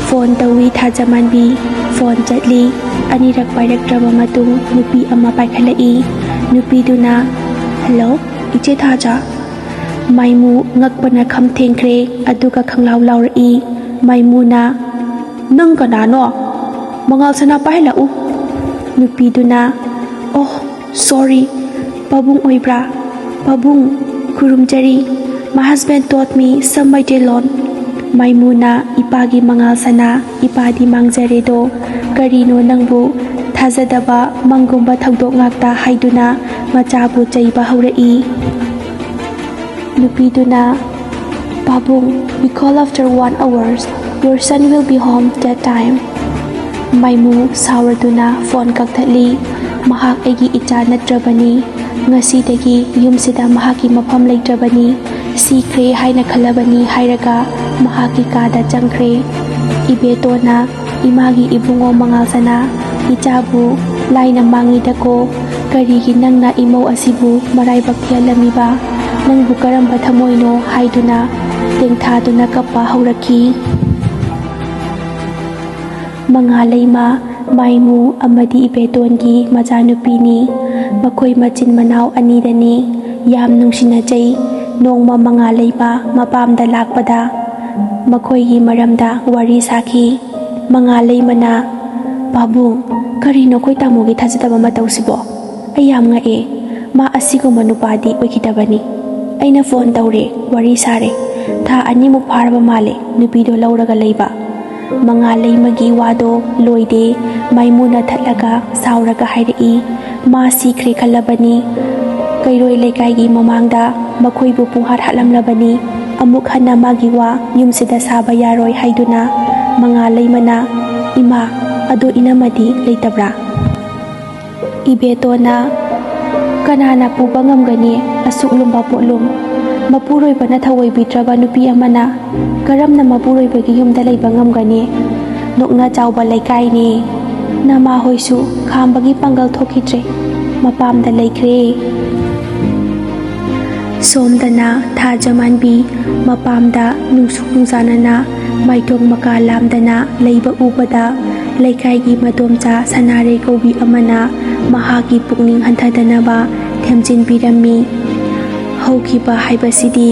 ꯐꯣꯟ ꯇꯧꯏ ꯊꯥꯖꯃꯥꯟꯕꯤ꯫ ꯐꯣꯟ ꯆꯠꯂꯤ꯫ ꯑꯅꯤꯔꯛ ꯄꯥꯏꯔꯛꯇ꯭ꯔꯕ ꯃꯇꯨꯡ ꯅꯨꯄꯤ ꯑꯃ ꯄꯥꯏꯈꯠꯂꯛꯏ꯫ ꯅꯨꯄꯤꯗꯨꯅ, "ꯍꯜꯂꯣ, ꯏꯆꯦ ꯊꯥꯖ?" ꯃꯥꯏꯃꯨ ꯉꯛꯄꯅ ꯈꯝ ꯊꯦꯡꯈ꯭ꯔꯦ, ꯑꯗꯨꯒ ꯈꯪꯂꯥꯎ ꯂꯥꯎꯔꯛꯏ꯫ ꯃꯥꯏꯃꯨꯅ, "ꯅꯪ ꯀꯅꯥꯅꯣ? ꯃꯉꯥꯜ ꯁꯅꯥ ꯄꯥꯏꯍꯜꯂꯛꯎ"꯫ ꯅꯨꯄꯤꯗꯨꯅ, "ꯑꯣ, ꯁꯣꯔꯤ, ꯄꯥꯕꯨꯡ ꯑꯣꯏꯕ꯭ꯔꯥ? ꯄꯥꯕꯨꯡ, ꯈꯨꯔꯨꯝꯖꯔꯤ, My husband taught me some my day loan. ꯃꯥꯏꯃꯨꯅ ꯏꯄꯥꯒꯤ ꯃꯉꯥꯜ ꯁꯅꯥ, ꯏꯄꯥꯗꯤ ꯃꯥꯡꯖꯔꯦꯗꯣ, ꯀꯔꯤꯅꯣ ꯅꯪꯕꯨ ꯊꯥꯖꯗꯕ ꯃꯪꯒꯨꯝꯕ ꯊꯧꯗꯣꯛ ꯉꯥꯛꯇ ꯍꯥꯏꯗꯨꯅ ꯃꯆꯥꯕꯨ ꯆꯩꯕ ꯍꯧꯔꯛꯏ꯫ ꯅꯨꯄꯤꯗꯨꯅ, "ꯄꯥꯕꯨꯡ, we call after one hours. Your son will be home that time." ꯃꯥꯏꯃꯨ ꯁꯥꯎꯔꯗꯨꯅ ꯐꯣꯟ ꯀꯛꯊꯠꯂꯤ꯫ "ꯃꯍꯥꯛ ꯑꯩꯒꯤ ꯏꯆꯥ ꯅꯠꯇ꯭ꯔꯕꯅꯤ꯫ ꯉꯁꯤꯗꯒꯤ ꯌꯨꯝꯁꯤꯗ ꯃꯍꯥꯛꯀꯤ ꯃꯐꯝ ꯂꯩꯇ꯭ꯔꯕꯅꯤ꯫ ꯁꯤꯈ꯭ꯔꯦ ꯍꯥꯏꯅ ꯈꯜꯂꯕꯅꯤ" ꯍꯥꯏꯔꯒ ꯃꯍꯥꯛꯀꯤ ꯀꯥꯗ ꯆꯪꯈ꯭ꯔꯦ꯫ ꯏꯕꯦꯇꯣꯟꯅ, "ꯏꯃꯥꯒꯤ ꯏꯕꯨꯡꯉꯣ ꯃꯉꯥꯜꯁꯅꯥ, ꯏꯆꯥꯕꯨ ꯂꯥꯏꯅ ꯃꯥꯡꯉꯤꯗꯀꯣ꯫ ꯀꯔꯤꯒꯤ ꯅꯪꯅ ꯏꯃꯧ ꯑꯁꯤꯕꯨ ꯃꯔꯥꯏꯕꯛ ꯊꯤꯍꯜꯂꯝꯃꯤꯕ? ꯅꯪꯕꯨ ꯀꯔꯝꯕ ꯊꯃꯣꯏꯅꯣ?" ꯍꯥꯏꯗꯨꯅ ꯇꯦꯡꯊꯥꯗꯨꯅ ꯀꯞꯄ ꯍꯧꯔꯛꯈꯤ꯫ ꯃꯉꯥꯂꯩꯃ, ꯃꯥꯏꯃꯨ ꯑꯃꯗꯤ ꯏꯕꯦꯇꯣꯟꯒꯤ ꯃꯆꯥꯅꯨꯄꯤꯅꯤ꯫ ꯃꯈꯣꯏ ꯃꯆꯤꯟ ꯃꯅꯥꯎ ꯑꯅꯤꯗꯅꯤ꯫ ꯌꯥꯝ ꯅꯨꯡꯁꯤꯅꯖꯩ꯫ ꯅꯣꯡꯃ ꯃꯉꯥꯂꯩꯃ ꯃꯄꯥꯝꯗ ꯂꯥꯛꯄꯗ ꯃꯈꯣꯏꯒꯤ ꯃꯔꯝꯗ ꯋꯥꯔꯤ ꯁꯥꯈꯤ꯫ ꯃꯉꯥꯂꯩꯃꯅ, "ꯄꯥꯕꯨꯡ, ꯀꯔꯤꯅꯣ ꯑꯩꯈꯣꯏ ꯇꯥꯃꯣꯒꯤ ꯊꯥꯖꯗꯕ ꯃꯇꯧꯁꯤꯕꯣ? ꯑꯩ ꯌꯥꯝ ꯉꯛꯑꯦ꯫ ꯃꯥ ꯑꯁꯤꯒꯨꯝꯕ ꯅꯨꯄꯥꯗꯤ ꯑꯣꯏꯈꯤꯗꯕꯅꯤ꯫ ꯑꯩꯅ ꯐꯣꯟ ꯇꯧꯔꯦ, ꯋꯥꯔꯤ ꯁꯥꯔꯦ꯫ ꯊꯥ ꯑꯅꯤꯃꯨꯛ ꯐꯥꯔꯕ ꯃꯥꯜꯂꯦ ꯅꯨꯄꯤꯗꯣ ꯂꯧꯔꯒ ꯂꯩꯕ꯫" ꯃꯉꯥꯂꯩꯃꯒꯤ ꯋꯥꯗꯣ ꯂꯣꯏꯗꯦ꯫ ꯃꯥꯏꯃꯨꯅ ꯊꯠꯂꯒ ꯁꯥꯎꯔꯒ ꯍꯥꯏꯔꯛꯏ, "ꯃꯥ ꯁꯤꯈ꯭ꯔꯦ ꯈꯜꯂꯕꯅꯤ꯫ ꯀꯩꯔꯣꯏ ꯂꯩꯀꯥꯏꯒꯤ ꯃꯃꯥꯡꯗ ꯃꯈꯣꯏꯕꯨ ꯄꯨꯡꯍꯥꯠ ꯍꯥꯠꯂꯝꯂꯕꯅꯤ꯫ ꯑꯃꯨꯛ ꯍꯟꯅ ꯃꯥꯒꯤ ꯋꯥ ꯌꯨꯝꯁꯤꯗ ꯁꯥꯕ ꯌꯥꯔꯣꯏ" ꯍꯥꯏꯗꯨꯅ ꯃꯉꯥꯂꯩꯃꯅ, "ꯏꯃꯥ, ꯑꯗꯣ ꯏꯅꯝꯃꯗꯤ ꯂꯩꯇꯕ꯭ꯔꯥ?" ꯏꯕꯦꯇꯣꯟꯅ, "ꯀꯅꯥꯅ ꯄꯨꯕ ꯉꯝꯒꯅꯤ ꯑꯁꯨꯛ ꯂꯨꯝꯕ ꯄꯣꯠꯂꯨꯝ? ꯃꯄꯨꯔꯣꯏꯕꯅ ꯊꯑꯣꯏꯕꯤꯗ꯭ꯔꯕ ꯅꯨꯄꯤ ꯑꯃꯅ ꯀꯔꯝꯅ ꯃꯄꯨꯔꯣꯏꯕꯒꯤ ꯌꯨꯝꯗ ꯂꯩꯕ ꯉꯝꯒꯅꯤ? ꯅꯣꯛꯅ ꯆꯥꯎꯕ ꯂꯩꯀꯥꯏꯅꯤ꯫ ꯅꯃꯥꯍꯣꯏꯁꯨ ꯈꯥꯝꯕꯒꯤ ꯄꯥꯡꯒꯜ ꯊꯣꯛꯈꯤꯗ꯭ꯔꯦ, ꯃꯄꯥꯝꯗ ꯂꯩꯈ꯭ꯔꯦ꯫" ꯁꯣꯝꯗꯅ ꯊꯥꯖꯃꯥꯟꯕꯤ ꯃꯄꯥꯝꯗ ꯅꯨꯡꯁꯨꯛ ꯅꯨꯡꯖꯥꯅꯅ ꯃꯥꯏꯊꯣꯡ ꯃꯀꯥ ꯂꯥꯝꯗꯅ ꯂꯩꯕ ꯎꯕꯗ, ꯂꯩꯀꯥꯏꯒꯤ ꯃꯗꯣꯝꯆꯥ ꯁꯅꯥꯔꯩ ꯀꯧꯕꯤ ꯑꯃꯅ ꯃꯍꯥꯛꯀꯤ ꯄꯨꯛꯅꯤꯡ ꯍꯟꯊꯗꯅꯕ ꯊꯦꯝꯖꯤꯟꯕꯤꯔꯝꯃꯤ꯫ ꯍꯧꯈꯤꯕ ꯍꯥꯏꯕꯁꯤꯗꯤ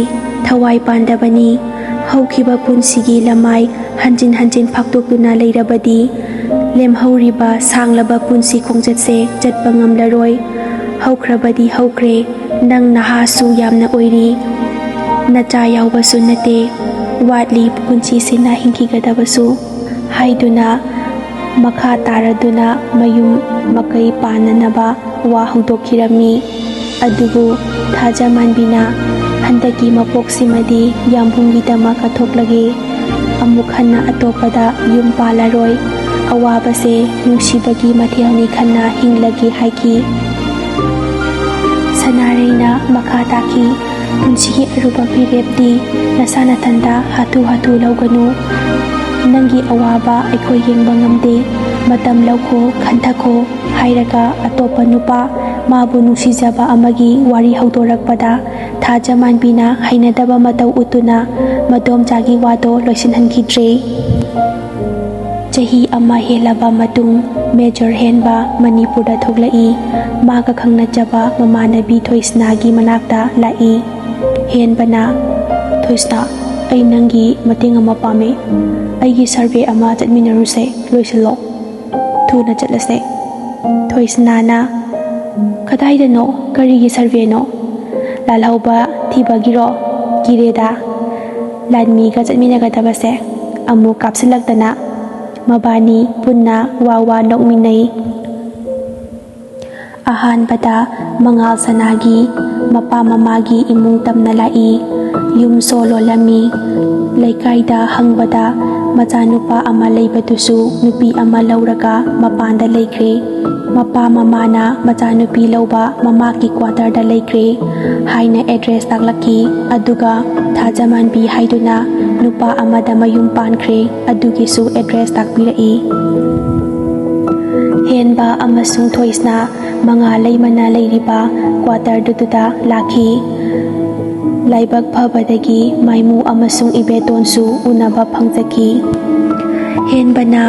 ꯊꯋꯥꯏ ꯄꯥꯟꯗꯕꯅꯤ꯫ ꯍꯧꯈꯤꯕ ꯄꯨꯟꯁꯤꯒꯤ ꯂꯃꯥꯏ ꯍꯟꯖꯤꯟ ꯍꯟꯖꯤꯟ ꯐꯥꯛꯇꯣꯛꯇꯨꯅ ꯂꯩꯔꯕꯗꯤ, ꯂꯦꯝꯍꯧꯔꯤꯕ ꯁꯥꯡꯂꯕ ꯄꯨꯟꯁꯤ ꯈꯣꯡꯆꯠꯁꯦ ꯆꯠꯄ ꯉꯝꯂꯔꯣꯏ꯫ ꯍꯧꯈ꯭ꯔꯕꯗꯤ ꯍꯧꯈ꯭ꯔꯦ, ꯅꯪ ꯅꯍꯥꯁꯨ ꯌꯥꯝꯅ ꯑꯣꯏꯔꯤ꯫ ꯅꯆꯥ ꯌꯥꯎꯕꯁꯨ ꯅꯠꯇꯦ, ꯋꯥꯠꯂꯤ ꯄꯨꯟꯁꯤꯁꯤꯅ ꯍꯤꯡꯈꯤꯒꯗꯕꯁꯨ" ꯍꯥꯏꯗꯨꯅ ꯃꯈꯥ ꯇꯥꯔꯗꯨꯅ ꯃꯌꯨꯝ ꯃꯀꯩ ꯄꯥꯟꯅꯅꯕ ꯋꯥ ꯍꯧꯗꯣꯛꯈꯤꯔꯝꯃꯤ꯫ ꯑꯗꯨꯕꯨ ꯊꯥꯖꯃꯥꯟꯕꯤꯅ "ꯍꯟꯗꯛꯀꯤ ꯃꯄꯣꯛꯁꯤꯃꯗꯤ ꯌꯥꯝꯕꯨꯡꯒꯤꯗꯃꯛ ꯀꯠꯊꯣꯛꯂꯒꯦ, ꯑꯃꯨꯛ ꯍꯟꯅ ꯑꯇꯣꯞꯄꯗ ꯌꯨꯝ ꯄꯥꯜꯂꯔꯣꯏ, ꯑꯋꯥꯕꯁꯦ ꯅꯨꯡꯁꯤꯕꯒꯤ ꯃꯊꯦꯜꯅꯤ ꯈꯟꯅ ꯍꯤꯡꯂꯒꯦ" ꯍꯥꯏꯈꯤ꯫ ꯁꯅꯥꯔꯩꯅ ꯃꯈꯥ ꯇꯥꯈꯤ, "ꯄꯨꯟꯁꯤꯒꯤ ꯑꯔꯨꯕ ꯐꯤꯔꯦꯞꯇꯤ ꯅꯁꯥ ꯅꯊꯟꯗ ꯍꯥꯊꯨ ꯍꯥꯊꯨ ꯂꯧꯒꯅꯨ꯫ ꯅꯪꯒꯤ ꯑꯋꯥꯕ ꯑꯩꯈꯣꯏ ꯌꯦꯡꯕ ꯉꯝꯗꯦ꯫ ꯃꯇꯝ ꯂꯧꯈꯣ, ꯈꯟꯊꯈꯣ" ꯍꯥꯏꯔꯒ ꯑꯇꯣꯞꯄ ꯅꯨꯄꯥ ꯃꯥꯕꯨ ꯅꯨꯡꯁꯤꯖꯕ ꯑꯃꯒꯤ ꯋꯥꯔꯤ ꯍꯧꯗꯣꯔꯛꯄꯗ ꯊꯥꯖꯃꯥꯟꯕꯤꯅ ꯍꯩꯅꯗꯕ ꯃꯇꯧ ꯎꯠꯇꯨꯅ ꯃꯗꯣꯝꯆꯥꯒꯤ ꯋꯥꯗꯣ ꯂꯣꯏꯁꯤꯟꯍꯟꯈꯤꯗ꯭ꯔꯦ꯫ ꯆꯍꯤ ꯑꯃ ꯍꯦꯜꯂꯕ ꯃꯇꯨꯡ ꯃꯦꯖꯔ ꯍꯦꯟꯕ ꯃꯅꯤꯄꯨꯔꯗ ꯊꯣꯛꯂꯛꯏ꯫ ꯃꯥꯒ ꯈꯪꯅꯖꯕ ꯃꯃꯥꯟꯅꯕꯤ ꯊꯣꯏꯁꯅꯥꯒꯤ ꯃꯅꯥꯛꯇ ꯂꯥꯛꯏ꯫ ꯍꯦꯟꯕꯅ, "ꯊꯣꯏꯁꯅꯥ, ꯑꯩ ꯅꯪꯒꯤ ꯃꯇꯦꯡ ꯑꯃ ꯄꯥꯝꯃꯤ꯫ ꯑꯩꯒꯤ ꯁꯔꯚꯦ ꯑꯃ ꯆꯠꯃꯤꯟꯅꯔꯨꯁꯦ, ꯂꯣꯏꯁꯤꯜꯂꯣ꯫ ꯊꯨꯅ ꯆꯠꯂꯁꯦ"꯫ ꯊꯣꯏꯁꯅꯥꯅ, "ꯀꯗꯥꯏꯗꯅꯣ? ꯀꯔꯤꯒꯤ ꯁꯔꯚꯦꯅꯣ? ꯂꯥꯜꯍꯧꯕ ꯊꯤꯕꯒꯤꯔꯣ? ꯀꯤꯔꯦꯗ꯫ ꯂꯥꯟꯃꯤꯒ ꯆꯠꯃꯤꯟꯅꯒꯗꯕꯁꯦ"꯫ ꯑꯃꯨꯛ ꯀꯥꯞꯁꯤꯜꯂꯛꯇꯅ ꯃꯕꯥꯅꯤ ꯄꯨꯟꯅ ꯋꯥ ꯋꯥ ꯅꯣꯛꯃꯤꯟꯅꯩ꯫ ꯑꯍꯥꯟꯕꯗ ꯃꯉꯥꯜ ꯁꯅꯥꯒꯤ ꯃꯄꯥ ꯃꯃꯥꯒꯤ ꯏꯃꯨꯡ ꯇꯝꯅ ꯂꯥꯛꯏ꯫ ꯌꯨꯝ ꯁꯣ ꯂꯣꯜꯂꯝꯃꯤ꯫ ꯂꯩꯀꯥꯏꯗ ꯍꯪꯕꯗ ꯃꯆꯥꯅꯨꯄꯥ ꯑꯃ ꯂꯩꯕꯗꯨꯁꯨ ꯅꯨꯄꯤ ꯑꯃ ꯂꯧꯔꯒ ꯃꯄꯥꯟꯗ ꯂꯩꯈ꯭ꯔꯦ꯫ ꯃꯄꯥ ꯃꯃꯥꯅ ꯃꯆꯥꯅꯨꯄꯤ ꯂꯧꯕ ꯃꯃꯥꯒꯤ ꯀ꯭ꯋꯥꯇꯔꯗ ꯂꯩꯈ꯭ꯔꯦ ꯍꯥꯏꯅ ꯑꯦꯗ꯭ꯔꯦꯁ ꯇꯥꯛꯂꯛꯈꯤ꯫ ꯑꯗꯨꯒ ꯊꯥꯖꯃꯥꯟꯕꯤ ꯍꯥꯏꯗꯨꯅ ꯅꯨꯄꯥ ꯑꯃꯗ ꯃꯌꯨꯝ ꯄꯥꯟꯈ꯭ꯔꯦ꯫ ꯑꯗꯨꯒꯤꯁꯨ ꯑꯦꯗ꯭ꯔꯦꯁ ꯇꯥꯛꯄꯤꯔꯛꯏ꯫ ꯍꯦꯟꯕ ꯑꯃꯁꯨꯡ ꯊꯣꯏꯁꯅꯥ ꯃꯉꯥ ꯂꯩꯃꯅ ꯂꯩꯔꯤꯕ ꯀ꯭ꯋꯥꯇꯔꯗꯨꯗ ꯂꯥꯛꯈꯤ꯫ ꯂꯥꯏꯕꯛ ꯐꯕꯗꯒꯤ ꯃꯥꯏꯃꯨ ꯑꯃꯁꯨꯡ ꯏꯕꯦꯇꯣꯟꯁꯨ ꯎꯅꯕ ꯐꯪꯖꯈꯤ꯫ ꯍꯦꯟꯕꯅ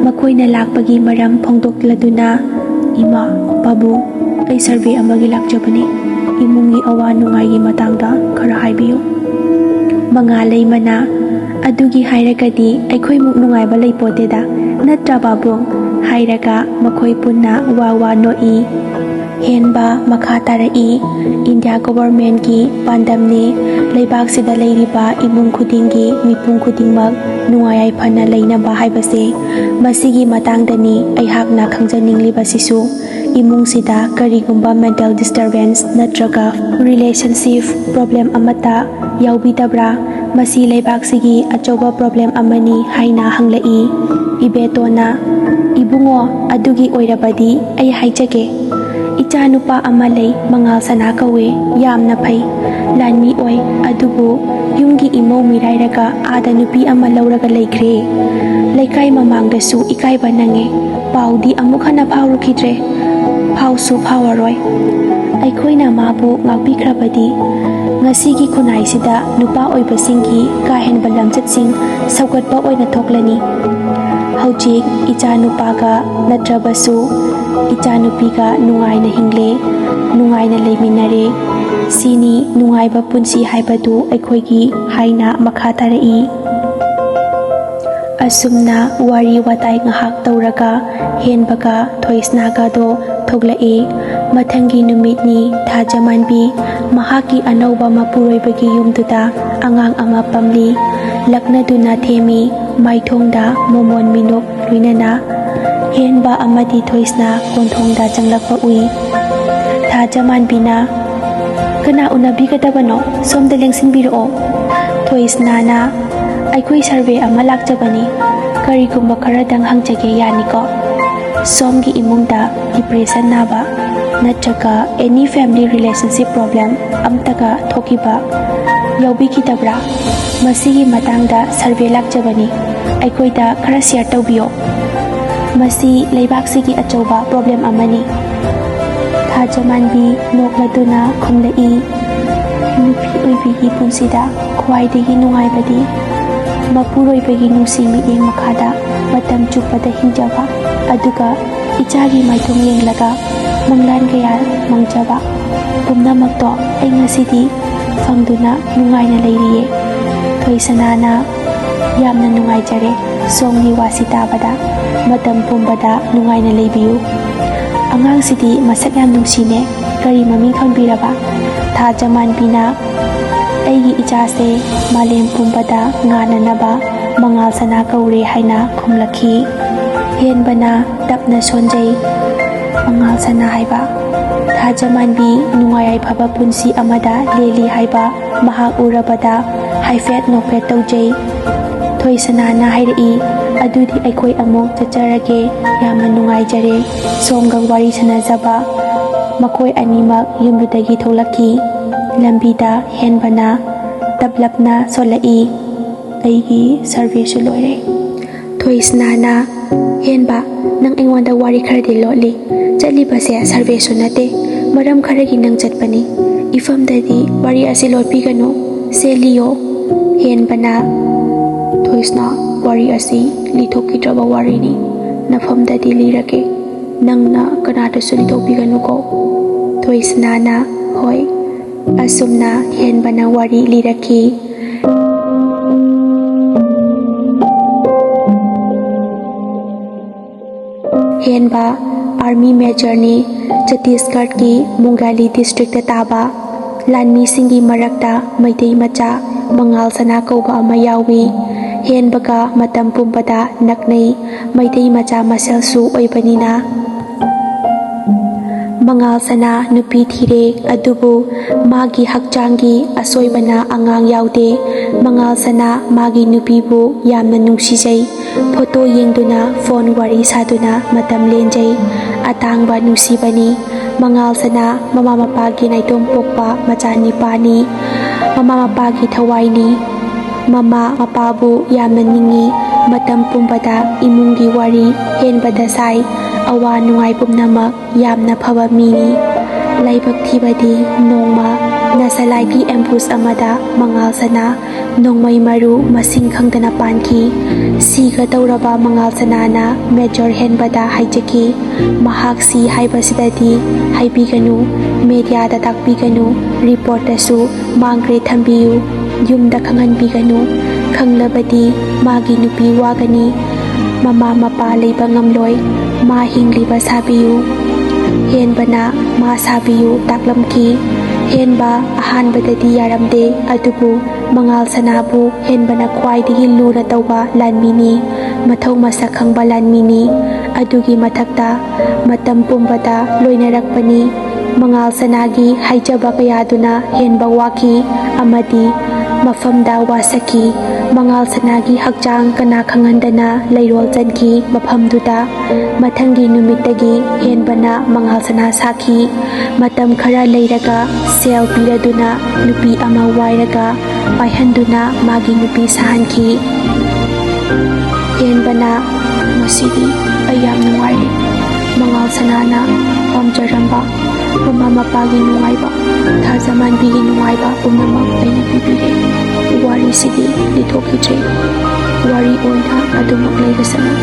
ꯃꯈꯣꯏꯅ ꯂꯥꯛꯄꯒꯤ ꯃꯔꯝ ꯐꯣꯡꯗꯣꯛꯂꯗꯨꯅ, "ꯏꯃꯥ, ꯄꯥꯕꯨꯡ, ꯑꯩ ꯁꯔꯚꯦ ꯑꯃꯒꯤ ꯂꯥꯛꯆꯕꯅꯤ꯫ ꯏꯃꯨꯡꯒꯤ ꯑꯋꯥ ꯅꯨꯡꯉꯥꯏꯒꯤ ꯃꯇꯥꯡꯗ ꯈꯔ ꯍꯥꯏꯕꯤꯌꯨ"꯫ ꯃꯉꯥ ꯂꯩꯃꯅ, "ꯑꯗꯨꯒꯤ ꯍꯥꯏꯔꯒꯗꯤ ꯑꯩꯈꯣꯏꯃꯨꯛ ꯅꯨꯡꯉꯥꯏꯕ ꯂꯩꯄꯣꯠꯇꯦꯗ, ꯅꯠꯇ꯭ꯔꯥ ꯄꯥꯕꯨꯡ?" ꯍꯥꯏꯔꯒ ꯃꯈꯣꯏ ꯄꯨꯟꯅ ꯋꯥ ꯋꯥ ꯅꯣꯛꯏ꯫ ꯍꯦꯟꯕ ꯃꯈꯥ ꯇꯥꯔꯛꯏ꯫ ꯏꯟꯗꯤꯌꯥ ꯒꯣꯚꯔꯟꯃꯦꯟꯠꯀꯤ ꯄꯥꯟꯗꯝꯅꯤ ꯂꯩꯕꯥꯛꯁꯤꯗ ꯂꯩꯔꯤꯕ ꯏꯃꯨꯡ ꯈꯨꯗꯤꯡꯒꯤ ꯃꯤꯄꯨꯝ ꯈꯨꯗꯤꯡꯃꯛ ꯅꯨꯡꯉꯥꯏ ꯌꯥꯏꯐꯅ ꯂꯩꯅꯕ ꯍꯥꯏꯕꯁꯦ꯫ ꯃꯁꯤꯒꯤ ꯃꯇꯥꯡꯗꯅꯤ ꯑꯩꯍꯥꯛꯅ ꯈꯪꯖꯅꯤꯡꯂꯤꯕꯁꯤꯁꯨ꯫ ꯏꯃꯨꯡꯁꯤꯗ ꯀꯔꯤꯒꯨꯝꯕ mental disturbance ꯅꯠꯇ꯭ꯔꯒ relationship problem ꯑꯃꯠꯇ ꯌꯥꯎꯕꯤꯗꯕ꯭ꯔꯥ? ꯃꯁꯤ ꯂꯩꯕꯥꯛꯁꯤꯒꯤ ꯑꯆꯧꯕ problem ꯑꯃꯅꯤ ꯍꯥꯏꯅ ꯍꯪꯂꯛꯏ꯫ ꯏꯕꯦꯇꯣꯅ, "ꯏꯕꯨꯡꯉꯣ, ꯑꯗꯨꯒꯤ ꯑꯣꯏꯔꯕꯗꯤ ꯑꯩ ꯍꯥꯏꯖꯒꯦ꯫ ꯏꯆꯥ ꯅꯨꯄꯥ ꯑꯃ ꯂꯩ, ꯃꯉꯥꯜ ꯁꯅꯥ ꯀꯧꯋꯦ, ꯌꯥꯝꯅ ꯐꯩ, ꯂꯥꯟꯃꯤ ꯑꯣꯏ, ꯑꯗꯨꯕꯨ ꯌꯨꯝꯒꯤ ꯏꯃꯧ ꯃꯤꯔꯥꯏꯔꯒ ꯑꯥꯗ ꯅꯨꯄꯤ ꯑꯃ ꯂꯧꯔꯒ ꯂꯩꯈ꯭ꯔꯦ꯫ ꯂꯩꯀꯥꯏ ꯃꯃꯥꯡꯗꯁꯨ ꯏꯀꯥꯏꯕ ꯅꯪꯉꯦ, ꯄꯥꯎꯗꯤ ꯑꯃꯨꯛ ꯍꯟꯅ ꯐꯥꯎꯔꯨꯈꯤꯗ꯭ꯔꯦ, ꯐꯥꯎꯁꯨ ꯐꯥꯎꯔꯔꯣꯏ꯫ ꯑꯩꯈꯣꯏꯅ ꯃꯥꯕꯨ ꯉꯥꯛꯄꯤꯈ꯭ꯔꯕꯗꯤ ꯉꯁꯤꯒꯤ ꯈꯨꯟꯅꯥꯏꯁꯤꯗ ꯅꯨꯄꯥ ꯑꯣꯏꯕꯁꯤꯡꯒꯤ ꯀꯥ ꯍꯦꯟꯕ ꯂꯝꯆꯠꯁꯤꯡ ꯁꯧꯒꯠꯄ ꯑꯣꯏꯅ ꯊꯣꯛꯂꯅꯤ꯫ ꯍꯧꯖꯤꯛ ꯏꯆꯥ ꯅꯨꯄꯥꯒ ꯅꯠꯇ꯭ꯔꯕꯁꯨ ꯏꯆꯥ ꯅꯨꯄꯤꯒ ꯅꯨꯡꯉꯥꯏꯅ ꯍꯤꯡꯂꯦ, ꯅꯨꯡꯉꯥꯏꯅ ꯂꯩꯃꯤꯟꯅꯔꯦ꯫ ꯁꯤꯅꯤ ꯅꯨꯡꯉꯥꯏꯕ ꯄꯨꯟꯁꯤ ꯍꯥꯏꯕꯗꯨ ꯑꯩꯈꯣꯏꯒꯤ" ꯍꯥꯏꯅ ꯃꯈꯥ ꯇꯥꯔꯛꯏ꯫ ꯑꯁꯨꯝꯅ ꯋꯥꯔꯤ ꯋꯥꯇꯥꯏ ꯉꯥꯏꯍꯥꯛ ꯇꯧꯔꯒ ꯍꯦꯟꯕꯒ ꯊꯣꯏꯁꯅꯥꯒꯗꯣ ꯊꯣꯛꯂꯛꯏ꯫ ꯃꯊꯪꯒꯤ ꯅꯨꯃꯤꯠꯅꯤ ꯊꯥꯖꯃꯥꯟꯕꯤ ꯃꯍꯥꯛꯀꯤ ꯑꯅꯧꯕ ꯃꯄꯨꯔꯣꯏꯕꯒꯤ ꯌꯨꯝꯗꯨꯗ ꯑꯉꯥꯡ ꯑꯃ ꯄꯝꯂꯤ꯫ ꯂꯛꯅꯗꯨꯅ ꯊꯦꯝꯃꯤ꯫ ꯃꯥꯏꯊꯣꯡꯗ ꯃꯣꯃꯣꯟ ꯃꯤꯅꯣꯛ ꯂꯣꯏꯅꯅ ꯍꯦꯟꯕ ꯑꯃꯗꯤ ꯊꯣꯏꯁꯅꯥ ꯀꯣꯟꯊꯣꯡꯗ ꯆꯪꯂꯛꯄ ꯎꯏ꯫ ꯊꯥꯖꯃꯥꯟꯕꯤꯅ, "ꯀꯅꯥ ꯎꯅꯕꯤꯒꯗꯕꯅꯣ? ꯁꯣꯝꯗ ꯂꯦꯡꯁꯤꯟꯕꯤꯔꯛꯑꯣ꯫" ꯊꯣꯏꯁꯅꯥꯅ, "ꯑꯩꯈꯣꯏ survey ꯑꯃ ꯂꯥꯛꯆꯕꯅꯤ꯫ ꯀꯔꯤꯒꯨꯝꯕ ꯈꯔꯗꯪ ꯍꯪꯖꯒꯦ, ꯌꯥꯅꯤꯀꯣ? ꯁꯣꯝꯒꯤ ꯏꯃꯨꯡꯗ depression ꯅꯥꯕ ꯅꯠꯇ꯭ꯔꯒ any family relationship problem ꯑꯝꯇꯒ ꯊꯣꯛꯈꯤꯕ ꯌꯥꯎꯕꯤꯈꯤꯗꯕ꯭ꯔꯥ? ꯃꯁꯤꯒꯤ ꯃꯇꯥꯡꯗ survey ꯂꯥꯛꯆꯕꯅꯤ꯫ ꯑꯩꯈꯣꯏꯗ ꯈꯔ share ꯇꯧꯕꯤꯌꯣ꯫ ꯃꯁꯤ ꯂꯩꯕꯥꯛꯁꯤꯒꯤ ꯑꯆꯧꯕ problem ꯑꯃꯅꯤ꯫" ꯊꯥꯖꯃꯥꯟꯕꯤ ꯅꯣꯛꯂꯗꯨꯅ ꯈꯨꯝꯂꯛꯏ, "ꯅꯨꯄꯤ ꯑꯣꯏꯕꯤꯒꯤ ꯄꯨꯟꯁꯤꯗ ꯈ꯭ꯋꯥꯏꯗꯒꯤ ꯅꯨꯡꯉꯥꯏꯕꯗꯤ ꯃꯄꯨꯔꯣꯏꯕꯒꯤ ꯅꯨꯡꯁꯤ ꯃꯤꯠꯌꯦꯡ ꯃꯈꯥꯗ ꯃꯇꯝ ꯆꯨꯞꯄꯗ ꯍꯤꯡꯖꯕ, ꯑꯗꯨꯒ ꯏꯆꯥꯒꯤ ꯃꯥꯏꯊꯣꯡ ꯌꯦꯡꯂꯒ ꯃꯪꯂꯥꯟ ꯀꯌꯥ ꯃꯪꯖꯕ꯫ ꯄꯨꯝꯅꯃꯛꯇꯣ ꯑꯩ ꯉꯁꯤꯗꯤ ꯐꯪꯗꯨꯅ ꯅꯨꯡꯉꯥꯏꯅ ꯂꯩꯔꯤꯌꯦ꯫" ꯊꯣꯏꯁꯅꯥꯅ, "ꯌꯥꯝꯅ ꯅꯨꯡꯉꯥꯏꯖꯔꯦ ꯁꯣꯝꯒꯤ ꯋꯥꯁꯤ ꯇꯥꯕꯗ꯫ ꯃꯇꯝ ꯄꯨꯝꯕꯗ ꯅꯨꯡꯉꯥꯏꯅ ꯂꯩꯕꯤꯌꯨ꯫" "ꯑꯉꯥꯡꯁꯤꯗꯤ ꯃꯁꯛ ꯌꯥꯝ ꯅꯨꯡꯁꯤꯅꯦ꯫ ꯀꯔꯤ ꯃꯃꯤꯡ ꯊꯣꯟꯕꯤꯔꯕ?" ꯊꯥ ꯖꯃꯥꯟꯕꯤꯅ, "ꯑꯩꯒꯤ ꯏꯆꯥꯁꯦ ꯃꯥꯂꯦꯝ ꯄꯨꯝꯕꯗ ꯉꯥꯟꯅꯅꯕ ꯃꯉꯥꯜ ꯁꯅꯥ ꯀꯧꯔꯦ" ꯍꯥꯏꯅ ꯈꯨꯝꯂꯛꯈꯤ꯫ ꯍꯦꯟꯕꯅ ꯇꯞꯅ ꯁꯣꯟꯖꯩ꯫ "ꯃꯉꯥꯜ ꯁꯅꯥ ꯍꯥꯏꯕ?" ꯊꯥ ꯖꯃꯥꯟꯕꯤ ꯅꯨꯡꯉꯥꯏ ꯌꯥꯏꯐꯕ ꯄꯨꯟꯁꯤ ꯑꯃꯗ ꯂꯦꯜꯂꯤ ꯍꯥꯏꯕ ꯃꯍꯥꯛ ꯎꯔꯕꯗ ꯍꯥꯏꯐꯦꯠ ꯅꯣꯛꯐꯦꯠ ꯇꯧꯖꯩ꯫ ꯊꯣꯏꯁꯅꯥꯅ ꯍꯥꯏꯔꯛꯏ, "ꯑꯗꯨꯗꯤ ꯑꯩꯈꯣꯏ ꯑꯃꯨꯛ ꯆꯠꯆꯔꯒꯦ꯫ ꯌꯥꯝꯅ ꯅꯨꯡꯉꯥꯏꯖꯔꯦ ꯁꯣꯝꯒ ꯋꯥꯔꯤ ꯁꯥꯟꯅꯖꯕ"꯫ ꯃꯈꯣꯏ ꯑꯅꯤꯃꯛ ꯌꯨꯝꯗꯨꯗꯒꯤ ꯊꯣꯛꯂꯛꯈꯤ꯫ ꯂꯝꯕꯤꯗ ꯍꯦꯟꯕꯅ ꯇꯞꯂꯞꯅ ꯁꯣꯜꯂꯛꯏ, "ꯑꯩꯒꯤ ꯁꯔꯚꯦꯁꯨ ꯂꯣꯏꯔꯦ"꯫ ꯊꯣꯏꯁꯅꯥꯅ, "ꯍꯦꯟꯕ, ꯅꯪ ꯑꯩꯉꯣꯟꯗ ꯋꯥꯔꯤ ꯈꯔꯗꯤ ꯂꯣꯠꯂꯤ꯫ ꯆꯠꯂꯤꯕꯁꯦ ꯁꯔꯚꯦꯁꯨ ꯅꯠꯇꯦ, ꯃꯔꯝ ꯈꯔꯒꯤ ꯅꯪ ꯆꯠꯄꯅꯤ꯫ ꯏꯐꯝꯗꯗꯤ ꯋꯥꯔꯤ ꯑꯁꯤ ꯂꯣꯠꯄꯤꯒꯅꯨ, ꯁꯦ ꯂꯤꯌꯣ"꯫ ꯍꯦꯟꯕꯅ, "ꯊꯣꯏꯁꯅꯥ, ꯋꯥꯔꯤ ꯑꯁꯤ ꯂꯤꯊꯣꯛꯈꯤꯗ꯭ꯔꯕ ꯋꯥꯔꯤꯅꯤ꯫ ꯅꯐꯝꯗꯗꯤ ꯂꯤꯔꯒꯦ꯫ ꯅꯪꯅ ꯀꯅꯥꯗꯁꯨ ꯂꯤꯊꯣꯛꯄꯤꯒꯅꯨꯀꯣ"꯫ ꯊꯣꯏꯁꯅꯥꯅ, "ꯍꯣꯏ"꯫ ꯑꯁꯨꯝꯅ ꯍꯦꯟꯕꯅ ꯋꯥꯔꯤ ꯂꯤꯔꯛꯈꯤ꯫ ꯍꯦꯟꯕ ꯑꯥꯔꯃꯤ ꯃꯦꯖꯔꯅꯤ꯫ ꯆꯇꯤꯁꯒꯔꯒꯤ ꯃꯨꯡꯒꯥꯂꯤ ꯗꯤꯁꯇ꯭ꯔꯤꯛꯇ ꯇꯥꯕ ꯂꯥꯟꯃꯤꯁꯤꯡꯒꯤ ꯃꯔꯛꯇ ꯃꯩꯇꯩ ꯃꯆꯥ ꯃꯉꯥꯜ ꯁꯅꯥ ꯀꯧꯕ ꯑꯃ ꯌꯥꯎꯏ꯫ ꯍꯦꯟꯕꯒ ꯃꯇꯝ ꯄꯨꯝꯕꯗ ꯅꯛꯅꯩ꯫ ꯃꯩꯇꯩ ꯃꯆꯥ ꯃꯁꯦꯜꯁꯨ ꯑꯣꯏꯕꯅꯤꯅ꯫ ꯃꯉꯥꯜ ꯁꯅꯥ ꯅꯨꯄꯤ ꯊꯤꯔꯦ, ꯑꯗꯨꯕꯨ ꯃꯥꯒꯤ ꯍꯛꯆꯥꯡꯒꯤ ꯑꯁꯣꯏꯕꯅ ꯑꯉꯥꯡ ꯌꯥꯎꯗꯦ꯫ ꯃꯉꯥꯜ ꯁꯅꯥ ꯃꯥꯒꯤ ꯅꯨꯄꯤꯕꯨ ꯌꯥꯝꯅ ꯅꯨꯡꯁꯤꯖꯩ꯫ ꯐꯣꯇꯣ ꯌꯦꯡꯗꯨꯅ, ꯐꯣꯟ ꯋꯥꯔꯤ ꯁꯥꯗꯨꯅ ꯃꯇꯝ ꯂꯦꯟꯖꯩ꯫ ꯑꯇꯥꯡꯕ ꯅꯨꯡꯁꯤꯕꯅꯤ꯫ ꯃꯉꯥꯜ ꯁꯅꯥ ꯃꯃꯥ ꯃꯄꯥꯒꯤ ꯅꯥꯏꯇꯣꯝ ꯄꯣꯛꯄ ꯃꯆꯥꯅꯤꯄꯥꯅꯤ꯫ ꯃꯃꯥ ꯃꯄꯥꯒꯤ ꯊꯋꯥꯏꯅꯤ꯫ ꯃꯃꯥ ꯃꯄꯥꯕꯨ ꯌꯥꯝꯅ ꯅꯤꯡꯏ꯫ ꯃꯇꯝ ꯄꯨꯝꯕꯗ ꯏꯃꯨꯡꯒꯤ ꯋꯥꯔꯤ ꯍꯦꯟꯕꯗ ꯁꯥꯏ꯫ ꯑꯋꯥ ꯅꯨꯡꯉꯥꯏ ꯄꯨꯝꯅꯃꯛ ꯌꯥꯝꯅ ꯐꯕ ꯃꯤꯅꯤ꯫ ꯂꯥꯏꯕꯛ ꯊꯤꯕꯗꯤ ꯅꯣꯡꯃ ꯅꯁꯂꯥꯏꯒꯤ ambush ꯑꯃꯗ ꯃꯉꯥꯜ ꯁꯅꯥ ꯅꯣꯡꯃꯩ ꯃꯔꯨ ꯃꯁꯤꯡ ꯈꯪꯗꯅ ꯄꯥꯟꯈꯤ꯫ ꯁꯤꯒꯗꯧꯔꯕ ꯃꯉꯥꯜ ꯁꯅꯥꯅ ꯃꯦꯖꯔ ꯍꯦꯟꯕꯗ ꯍꯥꯏꯖꯈꯤ, "ꯃꯍꯥꯛ ꯁꯤ ꯍꯥꯏꯕꯁꯤꯗꯗꯤ ꯍꯥꯏꯕꯤꯒꯅꯨ, ꯃꯦꯗꯤꯌꯥꯗ ꯇꯥꯛꯄꯤꯒꯅꯨ, ꯔꯤꯄꯣꯔꯠꯇꯁꯨ ꯃꯥꯡꯈ꯭ꯔꯦ ꯊꯝꯕꯤꯌꯨ, ꯌꯨꯝꯗ ꯈꯪꯍꯟꯕꯤꯒꯅꯨ꯫ ꯈꯪꯂꯕꯗꯤ ꯃꯥꯒꯤ ꯅꯨꯄꯤ ꯋꯥꯒꯅꯤ, ꯃꯃꯥ ꯃꯄꯥ ꯂꯩꯕ ꯉꯝꯂꯣꯏ꯫ ꯃꯥ ꯍꯤꯡꯂꯤꯕ ꯁꯥꯕꯤꯌꯨ"꯫ ꯍꯦꯟꯕꯅ ꯃꯥ ꯁꯥꯕꯤꯌꯨ ꯇꯥꯛꯂꯝꯈꯤ꯫ ꯍꯦꯟꯕ ꯑꯍꯥꯟꯕꯗꯗꯤ ꯌꯥꯔꯝꯗꯦ, ꯑꯗꯨꯕꯨ ꯃꯉꯥꯜ ꯁꯅꯥꯕꯨ ꯍꯦꯟꯕꯅ ꯈ꯭ꯋꯥꯏꯗꯒꯤ ꯂꯨꯅ ꯇꯧꯕ ꯂꯥꯟꯃꯤꯅꯤ, ꯃꯊꯧ ꯃꯁꯛ ꯈꯪꯕ ꯂꯥꯟꯃꯤꯅꯤ꯫ ꯑꯗꯨꯒꯤ ꯃꯊꯛꯇ ꯃꯇꯝ ꯄꯨꯝꯕꯗ ꯂꯣꯏꯅꯔꯛꯄꯅꯤ꯫ ꯃꯉꯥꯜ ꯁꯅꯥꯒꯤ ꯍꯥꯏꯖꯕ ꯀꯌꯥꯗꯨꯅ ꯍꯦꯟꯕ ꯋꯥꯈꯤ ꯑꯃꯗꯤ ꯃꯐꯝꯗ ꯋꯥꯁꯛꯈꯤ꯫ ꯃꯉꯥꯜ ꯁꯅꯥꯒꯤ ꯍꯛꯆꯥꯡ ꯀꯅꯥ ꯈꯪꯍꯟꯗꯅ ꯂꯩꯔꯣꯜ ꯆꯟꯈꯤ ꯃꯐꯝꯗꯨꯗ꯫ ꯃꯊꯪꯒꯤ ꯅꯨꯃꯤꯠꯇꯒꯤ ꯍꯦꯟꯕꯅ ꯃꯉꯥꯜ ꯁꯅꯥ ꯁꯥꯈꯤ꯫ ꯃꯇꯝ ꯈꯔ ꯂꯩꯔꯒ ꯁꯦꯜ ꯄꯤꯔꯗꯨꯅ ꯅꯨꯄꯤ ꯑꯃ ꯋꯥꯏꯔꯒ ꯄꯥꯏꯍꯟꯗꯨꯅ ꯃꯥꯒꯤ ꯅꯨꯄꯤ ꯁꯥꯍꯟꯈꯤ꯫ ꯍꯦꯟꯕꯅ, "ꯃꯁꯤꯗꯤ ꯑꯩ ꯌꯥꯝ ꯅꯨꯡꯉꯥꯏꯔꯦ꯫ ꯃꯉꯥꯜ ꯁꯅꯥꯅ ꯄꯥꯝꯖꯔꯝꯕ ꯃꯃꯥ ꯃꯄꯥꯒꯤ ꯅꯨꯡꯉꯥꯏꯕ, ꯊꯥꯖ ꯃꯥꯟꯕꯤꯒꯤ ꯅꯨꯡꯉꯥꯏꯕ ꯄꯨꯝꯅꯃꯛ ꯑꯩꯅ ꯄꯤꯕꯤꯔꯦ꯫ ꯋꯥꯔꯤꯁꯤꯗꯤ ꯂꯤꯊꯣꯛꯈꯤꯗ꯭ꯔꯦ꯫ ꯋꯥꯔꯤ ꯑꯣꯏꯅ ꯑꯗꯨꯃꯛ ꯂꯩꯔꯁꯅꯨ"꯫